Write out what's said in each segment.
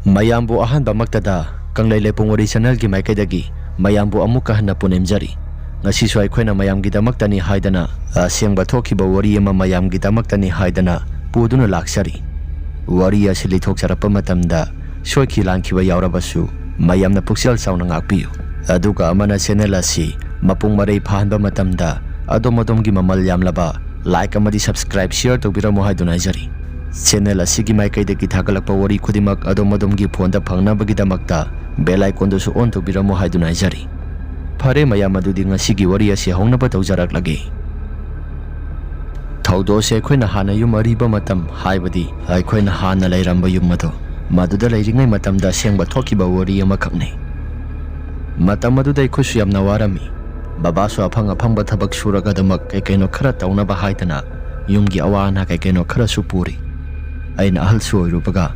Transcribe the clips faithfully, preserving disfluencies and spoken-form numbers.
ꯃꯌꯥꯝꯕꯨ ꯑꯍꯥꯟꯕꯃꯛꯇꯗ ꯀꯪꯂꯩ ꯂꯩꯄꯨꯡ ꯋꯥꯔꯤ ꯆꯦꯅꯦꯜꯒꯤ ꯃꯥꯏꯀꯩꯗꯒꯤ ꯃꯌꯥꯝꯕꯨ ꯑꯃꯨꯛꯀ ꯍꯟꯅ ꯄꯨꯅꯤꯡꯖꯔꯤ꯫ ꯉꯁꯤꯁꯨ ꯑꯩꯈꯣꯏꯅ ꯃꯌꯥꯝꯒꯤꯗꯃꯛꯇꯅꯤ ꯍꯥꯏꯗꯅ ꯑꯁꯦꯡꯕ ꯊꯣꯛꯈꯤꯕ ꯋꯥꯔꯤ ꯑꯃ ꯃꯌꯥꯝꯒꯤꯗꯃꯛꯇꯅꯤ ꯍꯥꯏꯗꯅ ꯄꯨꯗꯨꯅ ꯂꯥꯛꯆꯔꯤ꯫ ꯋꯥꯔꯤ ꯑꯁꯤ ꯂꯤꯊꯣꯛꯆꯔꯛꯄ ꯃꯇꯝꯗ ꯁꯣꯏꯈꯤ ꯂꯥꯟꯈꯤꯕ ꯌꯥꯎꯔꯕꯁꯨ ꯃꯌꯥꯝꯅ ꯄꯨꯛꯆꯦꯜ ꯆꯥꯎꯅ ꯉꯥꯛꯄꯤꯌꯨ꯫ ꯑꯗꯨꯒ ꯑꯃꯅ ꯆꯦꯅꯦꯜ ꯑꯁꯤ ꯃꯄꯨꯡ ꯃꯔꯩ ꯐꯥꯍꯟꯕ ꯃꯇꯝꯗ ꯑꯗꯣꯝ ꯑꯗꯣꯝꯒꯤ ꯃꯃꯜ ꯌꯥꯝꯂꯕ ꯂꯥꯏꯛ ꯑꯃꯗꯤ ꯁꯕꯁꯀ꯭ꯔꯥꯏꯕ ꯁꯤꯌꯔ ꯇꯧꯕꯤꯔꯝꯃꯨ ꯍꯥꯏꯗꯨꯅ ꯍꯥꯏꯖꯔꯤ꯫ ꯆꯦꯅꯦꯜ ꯑꯁꯤꯒꯤ ꯃꯥꯏꯀꯩꯗꯒꯤ ꯊꯥꯒꯠꯂꯛꯄ ꯋꯥꯔꯤ ꯈꯨꯗꯤꯡꯃꯛ ꯑꯗꯣꯝ ꯑꯗꯣꯝꯒꯤ ꯐꯣꯟꯗ ꯐꯪꯅꯕꯒꯤꯗꯃꯛꯇ ꯕꯦꯜ ꯑꯥꯏꯀꯣꯟꯗꯨꯁꯨ ꯑꯣꯟ ꯇꯧꯕꯤꯔꯝꯃꯨ ꯍꯥꯏꯗꯨꯅ ꯍꯥꯏꯖꯔꯤ꯫ ꯐꯔꯦ ꯃꯌꯥꯝ, ꯑꯗꯨꯗꯤ ꯉꯁꯤꯒꯤ ꯋꯥꯔꯤ ꯑꯁꯤ ꯍꯧꯅꯕ ꯇꯧꯖꯔꯛꯂꯒꯦ꯫ ꯊꯧꯗꯣꯛ ꯑꯁꯤ ꯑꯩꯈꯣꯏꯅ ꯍꯥꯟꯅ ꯌꯨꯝ ꯑꯔꯤꯕ ꯃꯇꯝ, ꯍꯥꯏꯕꯗꯤ ꯑꯩꯈꯣꯏꯅ ꯍꯥꯟꯅ ꯂꯩꯔꯝꯕ ꯌꯨꯝ ꯑꯗꯣ, ꯃꯗꯨꯗ ꯂꯩꯔꯤꯉꯩ ꯃꯇꯝꯗ ꯑꯁꯦꯡꯕ ꯊꯣꯛꯈꯤꯕ ꯋꯥꯔꯤ ꯑꯃꯈꯛꯅꯤ꯫ ꯃꯇꯝ ꯑꯗꯨꯗ ꯑꯩꯈꯣꯏꯁꯨ ꯌꯥꯝꯅ ꯋꯥꯔꯝꯃꯤ꯫ ꯕꯕꯥꯁꯨ ꯑꯐꯪ ꯑꯐꯪꯕ ꯊꯕꯛ ꯁꯨꯔꯒ ꯑꯗꯨꯃꯛ ꯀꯩ ꯀꯩꯅꯣ ꯈꯔ ꯇꯧꯅꯕ ꯍꯥꯏꯗꯅ ꯌꯨꯝꯒꯤ ꯑꯋꯥ ꯑꯅꯥ ꯀꯩ ꯀꯩꯅꯣ ꯈꯔꯁꯨ ꯄꯨꯔꯤ꯫ ꯑꯩꯅ ꯑꯍꯜꯁꯨ ꯑꯣꯏꯔꯨꯕꯒ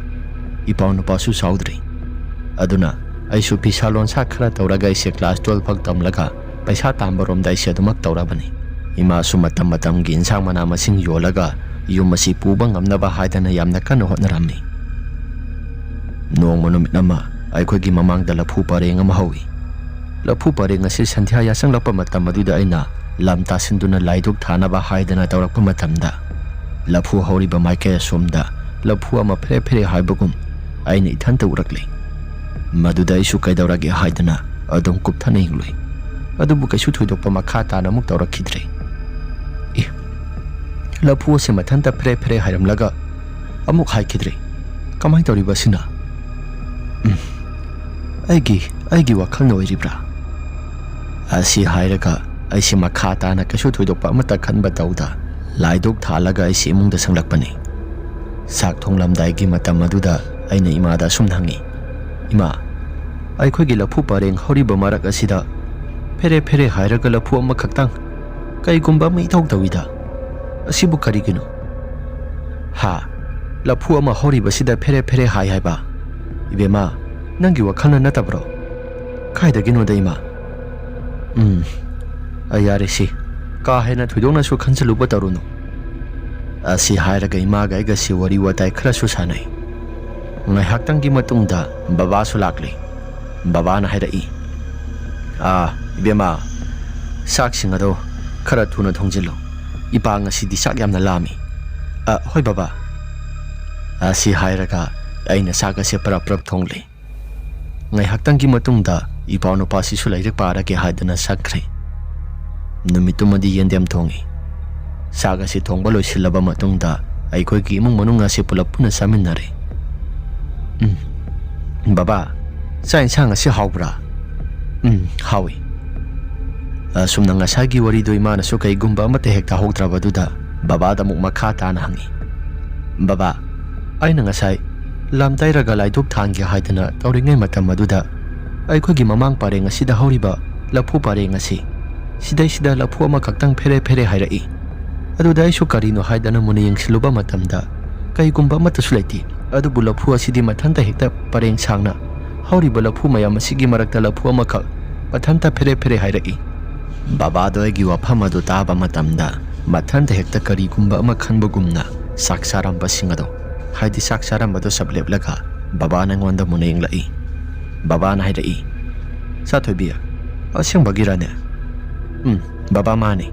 ꯏꯄꯥꯎ ꯅꯨꯄꯥꯁꯨ ꯆꯥꯎꯗ꯭ꯔꯤ꯫ ꯑꯗꯨꯅ ꯑꯩꯁꯨ ꯐꯤꯁꯥ ꯂꯣꯟꯁꯥ ꯈꯔ ꯇꯧꯔꯒ ꯑꯩꯁꯦ ꯀ꯭ꯂꯥꯁ ꯇꯨꯋꯦꯜꯐ ꯐꯥꯎ ꯇꯝꯂꯒ ꯄꯩꯁꯥ ꯇꯥꯟꯕꯔꯣꯝꯗ ꯑꯩꯁꯦ ꯑꯗꯨꯃꯛ ꯇꯧꯔꯕꯅꯤ꯫ ꯏꯃꯥꯁꯨ ꯃꯇꯝ ꯃꯇꯝꯒꯤ ꯏꯟꯁꯥꯡ ꯃꯅꯥ ꯃꯁꯤꯡ ꯌꯣꯜꯂꯒ ꯌꯨꯝ ꯑꯁꯤ ꯄꯨꯕ ꯉꯝꯅꯕ ꯍꯥꯏꯗꯅ ꯌꯥꯝꯅ ꯀꯟꯅ ꯍꯣꯠꯅꯔꯝꯃꯤ꯫ ꯅꯣꯡꯃ ꯅꯨꯃꯤꯠ ꯑꯃ ꯑꯩꯈꯣꯏꯒꯤ ꯃꯃꯥꯡꯗ ꯂꯐꯨ ꯄꯔꯦꯡ ꯑꯃ ꯍꯧꯏ꯫ ꯂꯐꯨ ꯄꯔꯦꯡ ꯑꯁꯤ ꯁꯟꯙ꯭ꯌꯥ ꯌꯥꯆꯪꯂꯛꯄ ꯃꯇꯝ ꯑꯗꯨꯗ ꯑꯩꯅ ꯂꯝ ꯇꯥꯁꯤꯟꯗꯨꯅ ꯂꯥꯏꯗꯨꯛ ꯊꯥꯅꯕ ꯍꯥꯏꯗꯅ ꯇꯧꯔꯛꯄ ꯃꯇꯝꯗ, ꯂꯐꯨ ꯍꯧꯔꯤꯕ ꯃꯥꯏꯀꯩ ꯑꯁꯣꯝꯗ ꯂꯐꯨ ꯑꯃ ꯐꯦꯔꯦ ꯐꯦꯔꯦ ꯍꯥꯏꯕꯒꯨꯝ ꯑꯩꯅ ꯏꯊꯟꯇ ꯎꯔꯛꯂꯦ꯫ ꯃꯗꯨꯗ ꯑꯩꯁꯨ ꯀꯩꯗꯧꯔꯒꯦ ꯍꯥꯏꯗꯅ ꯑꯗꯨꯝ ꯀꯨꯞꯊꯅ ꯌꯦꯡꯂꯨꯏ꯫ ꯑꯗꯨꯕꯨ ꯀꯩꯁꯨ ꯊꯣꯏꯗꯣꯛꯄ ꯃꯈꯥ ꯇꯥꯅ ꯑꯃꯨꯛ ꯇꯧꯔꯛꯈꯤꯗ꯭ꯔꯦ꯫ ꯑꯦ, ꯂꯐꯨ ꯑꯁꯤ ꯃꯊꯟꯇ ꯐꯦꯔꯦ ꯐꯦꯔꯦ ꯍꯥꯏꯔꯝꯂꯒ ꯑꯃꯨꯛ ꯍꯥꯏꯈꯤꯗ꯭ꯔꯦ꯫ ꯀꯃꯥꯏꯅ ꯇꯧꯔꯤꯕ ꯑꯁꯤꯅ? ꯎꯝ, ꯑꯩꯒꯤ, ꯑꯩꯒꯤ ꯋꯥꯈꯜꯅ ꯑꯣꯏꯔꯤꯕ꯭ꯔꯥ? ꯑꯁꯤ ꯍꯥꯏꯔꯒ ꯑꯩꯁꯤ ꯃꯈꯥ ꯇꯥꯅ ꯀꯩꯁꯨ ꯊꯣꯏꯗꯣꯛꯄ ꯑꯃꯠꯇ ꯈꯟꯕ ꯇꯧꯗ ꯂꯥꯏꯗꯨꯛ ꯊꯥꯜꯂꯒ ꯑꯩꯁꯤ ꯏꯃꯨꯡꯗ ꯆꯪꯂꯛꯄꯅꯤ꯫ ꯆꯥꯛ ꯊꯣꯡꯂꯝꯗꯥꯏꯒꯤ ꯃꯇꯝ ꯑꯗꯨꯗ ꯑꯩꯅ ꯏꯃꯥꯗ ꯑꯁꯨꯝꯅ ꯍꯪꯉꯤ, "ꯏꯃꯥ, ꯑꯩꯈꯣꯏꯒꯤ ꯂꯐꯨ ꯄꯔꯦꯡ ꯍꯧꯔꯤꯕ ꯃꯔꯛ ꯑꯁꯤꯗ ꯐꯦꯔꯦ ꯐꯦꯔꯦ ꯍꯥꯏꯔꯒ ꯂꯐꯨ ꯑꯃꯈꯛꯇꯪ ꯀꯩꯒꯨꯝꯕ ꯑꯃ ꯏꯇꯧ ꯇꯧꯏꯗ꯫ ꯑꯁꯤꯕꯨ ꯀꯔꯤꯒꯤꯅꯣ?" "ꯍꯥ? ꯂꯐꯨ ꯑꯃ ꯍꯧꯔꯤꯕꯁꯤꯗ ꯐꯦꯔꯦ ꯐꯦꯔꯦ ꯍꯥꯏ ꯍꯥꯏꯕ? ꯏꯕꯦꯝꯃ, ꯅꯪꯒꯤ ꯋꯥꯈꯜꯅ ꯅꯠꯇꯕ꯭ꯔꯣ?" "ꯀꯥꯏꯗꯒꯤꯅꯣꯗ ꯏꯃꯥ?" "ꯎꯝ, ꯑ, ꯌꯥꯔꯦ ꯁꯤ, ꯀꯥ ꯍꯦꯟꯅ ꯊꯣꯏꯗꯣꯛꯅꯁꯨ ꯈꯟꯖꯤꯜꯂꯨꯕ ꯇꯧꯔꯨꯅꯨ꯫" ꯑꯁꯤ ꯍꯥꯏꯔꯒ ꯏꯃꯥꯒ ꯑꯩꯒꯁꯤ ꯋꯥꯔꯤ ꯋꯥꯇꯥꯏ ꯈꯔꯁꯨ ꯁꯥꯟꯅꯩ꯫ ꯉꯥꯏꯍꯥꯛꯇꯪꯒꯤ ꯃꯇꯨꯡꯗ ꯕꯕꯥꯁꯨ ꯂꯥꯛꯂꯦ꯫ ꯕꯕꯥꯅ ꯍꯥꯏꯔꯛꯏ, "ꯑꯥ, ꯏꯕꯦꯝꯃ, ꯆꯥꯛꯁꯤꯡ ꯑꯗꯣ ꯈꯔ ꯊꯨꯅ ꯊꯣꯡꯖꯤꯜꯂꯨ꯫ ꯏꯄꯥ ꯉꯁꯤꯗꯤ ꯆꯥꯛ ꯌꯥꯝꯅ ꯂꯥꯝꯃꯤ꯫" "ꯑ, ꯍꯣꯏ ꯕꯕꯥ꯫" ꯑꯁꯤ ꯍꯥꯏꯔꯒ ꯑꯩꯅ ꯆꯥꯛ ꯑꯁꯦ ꯄꯔꯞ ꯄꯔꯞ ꯊꯣꯡꯂꯦ꯫ ꯉꯥꯏꯍꯥꯛꯇꯪꯒꯤ ꯃꯇꯨꯡꯗ ꯏꯄꯥ ꯅꯨꯄꯥꯁꯤꯁꯨ ꯂꯥꯏꯔꯤꯛ ꯄꯥꯔꯒꯦ ꯍꯥꯏꯗꯨꯅ ꯆꯠꯈ꯭ꯔꯦ꯫ ꯅꯨꯃꯤꯠꯇꯨꯃꯗꯤ ꯌꯦꯟꯗꯦꯝ ꯊꯣꯡꯉꯤ꯫ ꯆꯥꯛ ꯑꯁꯤ ꯊꯣꯡꯕ ꯂꯣꯏꯁꯤꯜꯂꯕ ꯃꯇꯨꯡꯗ ꯑꯩꯈꯣꯏꯒꯤ ꯏꯃꯨꯡ ꯃꯅꯨꯡ ꯑꯁꯤ ꯄꯨꯂꯞ ꯄꯨꯟꯅ ꯆꯥꯃꯤꯟꯅꯔꯦ꯫ "ꯎꯝ, ꯕꯕꯥ, ꯆꯥꯛ ꯏꯟꯁꯥꯡ ꯑꯁꯤ ꯍꯥꯎꯕ꯭ꯔꯥ?" "ꯎꯝ, ꯍꯥꯎꯏ꯫" ꯑꯁꯨꯝꯅ ꯉꯁꯥꯏꯒꯤ ꯋꯥꯔꯤꯗꯨ ꯏꯃꯥꯅꯁꯨ ꯀꯩꯒꯨꯝꯕ ꯑꯃꯠꯇ ꯍꯦꯛ ꯇꯥꯍꯧꯗ꯭ꯔꯕꯗꯨꯗ ꯕꯕꯥꯗ ꯑꯃꯨꯛ ꯃꯈꯥ ꯇꯥꯅ ꯍꯪꯉꯤ, "ꯕꯕꯥ, ꯑꯩꯅ ꯉꯁꯥꯏ ꯂꯝ ꯇꯩꯔꯒ ꯂꯥꯏꯗꯨꯛ ꯊꯥꯟꯒꯦ ꯍꯥꯏꯗꯅ ꯇꯧꯔꯤꯉꯩ ꯃꯇꯝ ꯑꯗꯨꯗ ꯑꯩꯈꯣꯏꯒꯤ ꯃꯃꯥꯡ ꯄꯔꯦꯡ ꯑꯁꯤꯗ ꯍꯧꯔꯤꯕ ꯂꯐꯨ ꯄꯔꯦꯡ ꯑꯁꯤ, ꯁꯤꯗꯩꯁꯤꯗ ꯂꯐꯨ ꯑꯃꯈꯛꯇꯪ ꯐꯦꯔꯦ ꯐꯦꯔꯦ ꯍꯥꯏꯔꯛꯏ꯫ ꯑꯗꯨꯗ ꯑꯩꯁꯨ ꯀꯔꯤꯅꯣ ꯍꯥꯏꯗꯅ ꯃꯨꯟꯅ ꯌꯦꯡꯁꯤꯜꯂꯨꯕ ꯃꯇꯝꯗ ꯀꯩꯒꯨꯝꯕ ꯑꯃꯠꯇꯁꯨ ꯂꯩꯇꯦ꯫ ꯑꯗꯨꯕꯨ ꯂꯐꯨ ꯑꯁꯤꯗꯤ ꯃꯊꯟꯇ ꯍꯦꯛꯇ ꯄꯔꯦꯡ ꯁꯥꯡꯅ ꯍꯧꯔꯤꯕ ꯂꯐꯨ ꯃꯌꯥꯝ ꯑꯁꯤꯒꯤ ꯃꯔꯛꯇ ꯂꯐꯨ ꯑꯃꯈꯛ ꯃꯊꯟꯇ ꯐꯦꯔꯦ ꯐꯦꯔꯦ ꯍꯥꯏꯔꯛꯏ꯫" ꯕꯕꯥꯗꯣ ꯑꯩꯒꯤ ꯋꯥꯐꯝ ꯑꯗꯨ ꯇꯥꯕ ꯃꯇꯝꯗ ꯃꯊꯟꯇ ꯍꯦꯛꯇ ꯀꯔꯤꯒꯨꯝꯕ ꯑꯃ ꯈꯟꯕꯒꯨꯝꯅ ꯆꯥꯛ ꯆꯥꯔꯝꯕꯁꯤꯡ ꯑꯗꯣ, ꯍꯥꯏꯗꯤ ꯆꯥꯛ ꯆꯥꯔꯝꯕꯗꯣ ꯆꯞ ꯂꯦꯞꯂꯒ ꯕꯕꯥꯅ ꯑꯩꯉꯣꯟꯗ ꯃꯨꯟꯅ ꯌꯦꯡꯂꯛꯏ꯫ ꯕꯕꯥꯅ ꯍꯥꯏꯔꯛꯏ, "ꯆꯥꯊꯣꯏꯕꯤ, ꯑꯁꯦꯡꯕꯒꯤꯔꯅꯦ?" "ꯎꯝ, ꯕꯕꯥ, ꯃꯥꯅꯤ꯫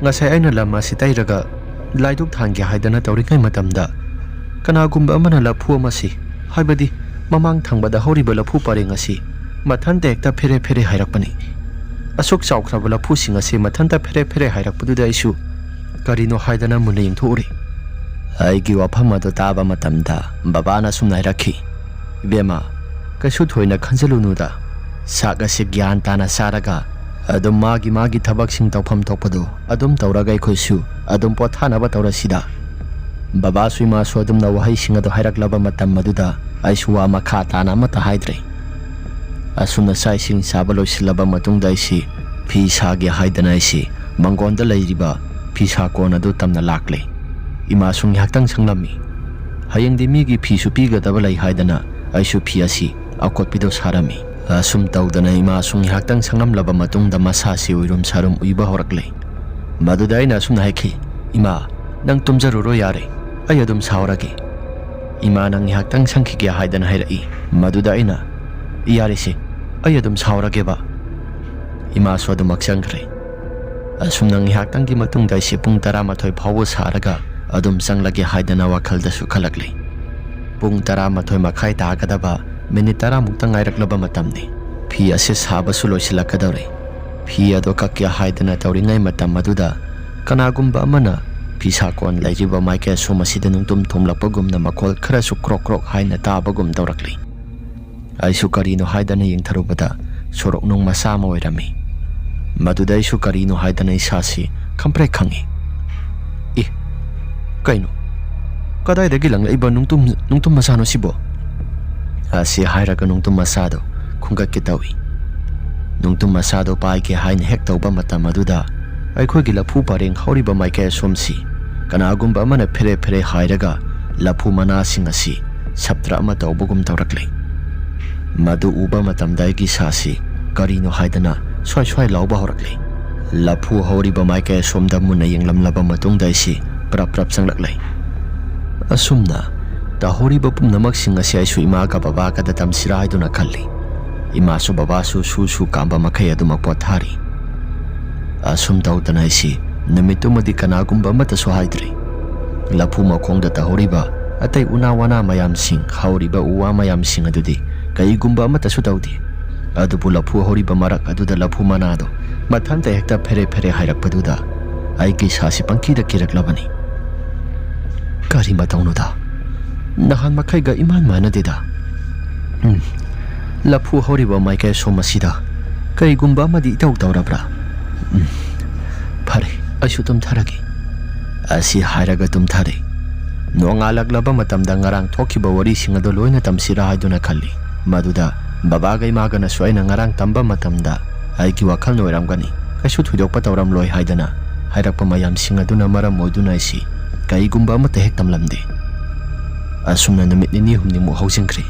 ꯉꯁꯥꯏ ꯑꯩꯅ ꯂꯝ ꯑꯁꯤ ꯇꯩꯔꯒ ꯂꯥꯏꯗꯨꯛ ꯊꯥꯟꯒꯦ ꯍꯥꯏꯗꯅ ꯇꯧꯔꯤꯉꯩ ꯃꯇꯝꯗ ꯀꯅꯥꯒꯨꯝꯕ ꯑꯃꯅ ꯂꯐꯨ ꯑꯃꯁꯤ, ꯍꯥꯏꯕꯗꯤ ꯃꯃꯥꯡ ꯊꯪꯕꯗ ꯍꯧꯔꯤꯕ ꯂꯐꯨ ꯄꯔꯦꯡ ꯑꯁꯤ ꯃꯊꯟꯇ ꯍꯦꯛꯇ ꯐꯦꯔꯦ ꯐꯦꯔꯦ ꯍꯥꯏꯔꯛꯄꯅꯤ꯫ ꯑꯁꯨꯛ ꯆꯥꯎꯈ꯭ꯔꯕ ꯂꯐꯨꯁꯤꯡ ꯑꯁꯤ ꯃꯊꯟꯇ ꯐꯦꯔꯦ ꯐꯦꯔꯦ ꯍꯥꯏꯔꯛꯄꯗꯨꯗ ꯑꯩꯁꯨ ꯀꯔꯤꯅꯣ ꯍꯥꯏꯗꯅ ꯃꯨꯟꯅ ꯌꯦꯡꯊꯣꯛꯎꯔꯦ꯫" ꯑꯩꯒꯤ ꯋꯥꯐꯝ ꯑꯗꯨ ꯇꯥꯕ ꯃꯇꯝꯗ ꯕꯕꯥꯅ ꯑꯁꯨꯝꯅ ꯍꯥꯏꯔꯛꯈꯤ, "ꯏꯕꯦꯝꯃ, ꯀꯩꯁꯨ ꯊꯣꯏꯅ ꯈꯟꯖꯤꯜꯂꯨꯅꯨꯗ꯫ ꯆꯥꯛ ꯑꯁꯤ ꯒ꯭ꯌꯥꯟ ꯇꯥꯅ ꯆꯥꯔꯒ ꯑꯗꯨꯝ ꯃꯥꯒꯤ ꯃꯥꯒꯤ ꯊꯕꯛꯁꯤꯡ ꯇꯧꯐꯝ ꯊꯣꯛꯄꯗꯣ ꯑꯗꯨꯝ ꯇꯧꯔꯒ ꯑꯩꯈꯣꯏꯁꯨ ꯑꯗꯨꯝ ꯄꯣꯊꯥꯅꯕ ꯇꯧꯔꯁꯤꯗ꯫" ꯕꯕꯥꯁꯨ ꯏꯃꯥꯁꯨ ꯑꯗꯨꯝꯅ ꯋꯥꯍꯩꯁꯤꯡ ꯑꯗꯨ ꯍꯥꯏꯔꯛꯂꯕ ꯃꯇꯝ ꯑꯗꯨꯗ ꯑꯩꯁꯨ ꯋꯥ ꯃꯈꯥ ꯇꯥꯅ ꯑꯃꯠꯇ ꯍꯥꯏꯗ꯭ꯔꯦ꯫ ꯑꯁꯨꯝꯅ ꯆꯥꯛ ꯏꯁꯤꯡ ꯆꯥꯕ ꯂꯣꯏꯁꯤꯜꯂꯕ ꯃꯇꯨꯡꯗ ꯑꯩꯁꯤ ꯐꯤ ꯁꯥꯒꯦ ꯍꯥꯏꯗꯅ ꯑꯩꯁꯤ ꯃꯪꯒꯣꯟꯗ ꯂꯩꯔꯤꯕ ꯐꯤ ꯁꯥꯀꯣꯟ ꯑꯗꯨ ꯇꯝꯅ ꯂꯥꯛꯂꯦ꯫ ꯏꯃꯥꯁꯨ ꯉꯥꯏꯍꯥꯛꯇꯪ ꯁꯪꯂꯝꯃꯤ꯫ ꯍꯌꯦꯡꯗꯤ ꯃꯤꯒꯤ ꯐꯤꯁꯨ ꯄꯤꯒꯗꯕ ꯂꯩ ꯍꯥꯏꯗꯅ ꯑꯩꯁꯨ ꯐꯤ ꯑꯁꯤ ꯑꯀꯣꯠꯄꯤꯗꯣ ꯁꯥꯔꯝꯃꯤ꯫ ꯑꯁꯨꯝ ꯇꯧꯗꯅ ꯏꯃꯥꯁꯨ ꯉꯥꯏꯍꯥꯛꯇꯪ ꯁꯪꯂꯝꯂꯕ ꯃꯇꯨꯡꯗ ꯃꯁꯥꯁꯤ ꯎꯏꯔꯨꯝ ꯁꯥꯔꯨꯝ ꯎꯏꯕ ꯍꯧꯔꯛꯂꯦ꯫ ꯃꯗꯨꯗ ꯑꯩꯅ ꯑꯁꯨꯝꯅ ꯍꯥꯏꯈꯤ, "ꯏꯃꯥ, ꯅꯪ ꯇꯨꯝꯖꯔꯨꯔꯣ ꯌꯥꯔꯦ, ꯑꯩ ꯑꯗꯨꯝ ꯁꯥꯍꯧꯔꯒꯦ꯫" ꯏꯃꯥꯅ ꯉꯥꯏꯍꯥꯛꯇꯪ ꯁꯪꯈꯤꯒꯦ ꯍꯥꯏꯗꯅ ꯍꯥꯏꯔꯛꯏ꯫ ꯃꯗꯨꯗ ꯑꯩꯅ, "ꯌꯥꯔꯦꯁꯦ, ꯑꯩ ꯑꯗꯨꯝ ꯁꯥꯎꯔꯒꯦꯕ꯫" ꯏꯃꯥꯁꯨ ꯑꯗꯨꯃꯛ ꯆꯪꯈ꯭ꯔꯦ꯫ ꯑꯁꯨꯝꯅ ꯉꯥꯏꯍꯥꯛꯇꯪꯒꯤ ꯃꯇꯨꯡꯗ ꯑꯩꯁꯦ ꯄꯨꯡ ꯇꯔꯥꯃꯥꯊꯣꯏ ꯐꯥꯎꯕ ꯁꯥꯔꯒ ꯑꯗꯨꯝ ꯆꯪꯂꯒꯦ ꯍꯥꯏꯗꯅ ꯋꯥꯈꯜꯗꯁꯨ ꯈꯜꯂꯛꯂꯤ꯫ ꯄꯨꯡ ꯇꯔꯥꯃꯥꯊꯣꯏ ꯃꯈꯥꯏ ꯇꯥꯒꯗꯕ ꯃꯤꯅꯤꯠ ꯇꯔꯥꯃꯨꯛꯇ ꯉꯥꯏꯔꯛꯂꯕ ꯃꯇꯝꯅꯤ꯫ ꯐꯤ ꯑꯁꯤ ꯁꯥꯕꯁꯨ ꯂꯣꯏꯁꯤꯜꯂꯛꯀꯗꯧꯔꯦ꯫ ꯐꯤ ꯑꯗꯨ ꯀꯛꯀꯦ ꯍꯥꯏꯗꯅ ꯇꯧꯔꯤꯉꯩ ꯃꯇꯝ ꯑꯗꯨꯗ ꯀꯅꯥꯒꯨꯝꯕ ꯑꯃꯅ ꯐꯤꯁꯥꯀꯣꯟ ꯂꯩꯔꯤꯕ ꯃꯥꯏꯀꯩ ꯑꯁꯣꯝ ꯑꯁꯤꯗ ꯅꯨꯡꯇꯨꯝ ꯊꯣꯝꯂꯛꯄꯒꯨꯝꯅ ꯃꯈꯣꯜ ꯈꯔꯁꯨ ꯀ꯭ꯔꯣꯛ ꯀ꯭ꯔꯣꯛ ꯍꯥꯏꯅ ꯇꯥꯕꯒꯨꯝ ꯇꯧꯔꯛꯂꯤ꯫ ꯑꯩꯁꯨ ꯀꯔꯤꯅꯣ ꯍꯥꯏꯗꯅ ꯌꯦꯡꯊꯔꯨꯕꯗ ꯁꯣꯔꯣꯛ ꯅꯨꯡ ꯃꯆꯥ ꯑꯃ ꯑꯣꯏꯔꯝꯃꯤ꯫ ꯃꯗꯨꯗ ꯑꯩꯁꯨ ꯀꯔꯤꯅꯣ ꯍꯥꯏꯗꯅ ꯏꯁꯥꯁꯤ ꯈꯪꯄ꯭ꯔꯦꯛ ꯈꯪꯉꯤ꯫ "ꯏ, ꯀꯩꯅꯣ? ꯀꯗꯥꯏꯗꯒꯤ ꯂꯪꯂꯛꯏꯕ ꯅꯨꯡꯇꯨꯝ, ꯅꯨꯡꯇꯨꯝ ꯃꯆꯥꯅꯣ ꯁꯤꯕꯣ?" ꯑꯁꯤ ꯍꯥꯏꯔꯒ ꯅꯨꯡꯇꯨꯝ ꯃꯆꯥꯗꯣ ꯈꯨꯟꯒꯠꯀꯦ ꯇꯧꯏ꯫ ꯅꯨꯡꯇꯨꯝ ꯃꯆꯥꯗꯣ ꯄꯥꯏꯒꯦ ꯍꯥꯏꯅ ꯍꯦꯛ ꯇꯧꯕ ꯃꯇꯝ ꯑꯗꯨꯗ ꯑꯩꯈꯣꯏꯒꯤ ꯂꯐꯨ ꯄꯔꯦꯡ ꯍꯧꯔꯤꯕ ꯃꯥꯏꯀꯩ ꯑꯁꯣꯝꯁꯤ ꯀꯅꯥꯒꯨꯝꯕ ꯑꯃꯅ ꯐꯦꯔꯦ ꯐꯦꯔꯦ ꯍꯥꯏꯔꯒ ꯂꯐꯨ ꯃꯅꯥꯁꯤꯡ ꯑꯁꯤ ꯁꯞꯇ꯭ꯔ ꯑꯃ ꯇꯧꯕꯒꯨꯝ ꯇꯧꯔꯛꯂꯤ꯫ ꯃꯗꯨ ꯎꯕ ꯃꯇꯝꯗ ꯑꯩꯒꯤ ꯏꯁꯥꯁꯤ ꯀꯔꯤꯅꯣ ꯍꯥꯏꯗꯅ ꯁ꯭ꯋꯥꯏ ꯁ꯭ꯋꯥꯏ ꯂꯥꯎꯕ ꯍꯧꯔꯛꯂꯤ꯫ ꯂꯐꯨ ꯍꯧꯔꯤꯕ ꯃꯥꯏꯀꯩ ꯑꯁꯣꯝꯗ ꯃꯨꯟꯅ ꯌꯦꯡꯂꯝꯂꯕ ꯃꯇꯨꯡꯗ ꯑꯩꯁꯤ ꯄ꯭ꯔꯞ ꯄ꯭ꯔꯞ ꯆꯪꯂꯛꯂꯦ꯫ ꯑꯁꯨꯝꯅ ꯇꯧꯍꯧꯔꯤꯕ ꯄꯨꯝꯅꯃꯛꯁꯤꯡ ꯑꯁꯤ ꯑꯩꯁꯨ ꯏꯃꯥꯒ ꯕꯕꯥꯒꯗ ꯇꯝꯁꯤꯔꯥ ꯍꯥꯏꯗꯨꯅ ꯈꯜꯂꯤ꯫ ꯏꯃꯥꯁꯨ ꯕꯕꯥꯁꯨ ꯁꯨ ꯁꯨ ꯀꯥꯝꯕ ꯃꯈꯩ ꯑꯗꯨꯃꯛ ꯄꯣꯊꯥꯔꯤ꯫ ꯑꯁꯨꯝ ꯇꯧꯗꯅ ꯑꯩꯁꯤ ꯅꯨꯃꯤꯠꯇꯨꯃꯗꯤ ꯀꯅꯥꯒꯨꯝꯕ ꯑꯃꯠꯇꯁꯨ ꯍꯥꯏꯗ꯭ꯔꯤ꯫ ꯂꯐꯨ ꯃꯈꯣꯡꯗ ꯇꯧꯍꯧꯔꯤꯕ ꯑꯇꯩ ꯎꯅꯥ ꯋꯥꯅꯥ ꯃꯌꯥꯝꯁꯤꯡ, ꯍꯧꯔꯤꯕ ꯎ ꯋꯥ ꯃꯌꯥꯝꯁꯤꯡ ꯑꯗꯨꯗꯤ ꯀꯔꯤꯒꯨꯝꯕ ꯑꯃꯠꯇꯁꯨ ꯇꯧꯗꯦ꯫ ꯑꯗꯨꯕꯨ ꯂꯐꯨ ꯍꯧꯔꯤꯕ ꯃꯔꯛ ꯑꯗꯨꯗ ꯂꯐꯨ ꯃꯅꯥꯗꯣ ꯃꯊꯟꯇ ꯍꯦꯛꯇ ꯐꯦꯔꯦ ꯐꯦꯔꯦ ꯍꯥꯏꯔꯛꯄꯗꯨꯗ ꯑꯩꯒꯤ ꯏꯁꯥꯁꯤ ꯄꯪꯀꯤꯗ ꯀꯤꯔꯛꯂꯕꯅꯤ꯫ ꯀꯔꯤ ꯃꯇꯧꯅꯣꯗ? ꯅꯍꯥꯟ ꯃꯈꯩꯒ ꯏꯃꯥꯟ ꯃꯥꯟꯅꯗꯦꯗ꯫ ꯎꯝ, ꯂꯐꯨ ꯍꯧꯔꯤꯕ ꯃꯥꯏꯀꯩ ꯑꯁꯣꯝ ꯑꯁꯤꯗ ꯀꯔꯤꯒꯨꯝꯕ ꯑꯃꯗꯤ ꯏꯇꯧ ꯇꯧꯔꯕ꯭ꯔꯥ? ꯎꯝ, ꯐꯔꯦ, ꯑꯩꯁꯨ ꯇꯨꯝꯊꯔꯒꯦ꯫ ꯑꯁꯤ ꯍꯥꯏꯔꯒ ꯇꯨꯝꯊꯔꯦ꯫ ꯅꯣꯡꯉꯥꯜꯂꯛꯂꯕ ꯃꯇꯝꯗ ꯉꯔꯥꯡ ꯊꯣꯛꯈꯤꯕ ꯋꯥꯔꯤꯁꯤꯡ ꯑꯗꯨ ꯂꯣꯏꯅ ꯇꯝꯁꯤꯔꯥ ꯍꯥꯏꯗꯨꯅ ꯈꯜꯂꯤ꯫ ꯃꯗꯨꯗ ꯕꯕꯥꯒ ꯏꯃꯥꯒꯅꯁꯨ ꯑꯩꯅ ꯉꯔꯥꯡ ꯇꯝꯕ ꯃꯇꯝꯗ ꯑꯩꯒꯤ ꯋꯥꯈꯜꯅ ꯑꯣꯏꯔꯝꯒꯅꯤ, ꯀꯩꯁꯨ ꯊꯣꯏꯗꯣꯛꯄ ꯇꯧꯔꯝꯂꯣꯏ ꯍꯥꯏꯗꯅ ꯍꯥꯏꯔꯛꯄ ꯃꯌꯥꯝꯁꯤꯡ ꯑꯗꯨꯅ ꯃꯔꯝ ꯑꯣꯏꯗꯨꯅ ꯑꯩꯁꯤ ꯀꯔꯤꯒꯨꯝꯕ ꯑꯃꯠꯇ ꯍꯦꯛ ꯇꯝꯂꯝꯗꯦ꯫ ꯑꯁꯨꯝꯅ ꯅꯨꯃꯤꯠ ꯅꯤꯅꯤ ꯍꯨꯝꯅꯤꯃꯨꯛ ꯍꯧꯖꯤꯟꯈ꯭ꯔꯦ꯫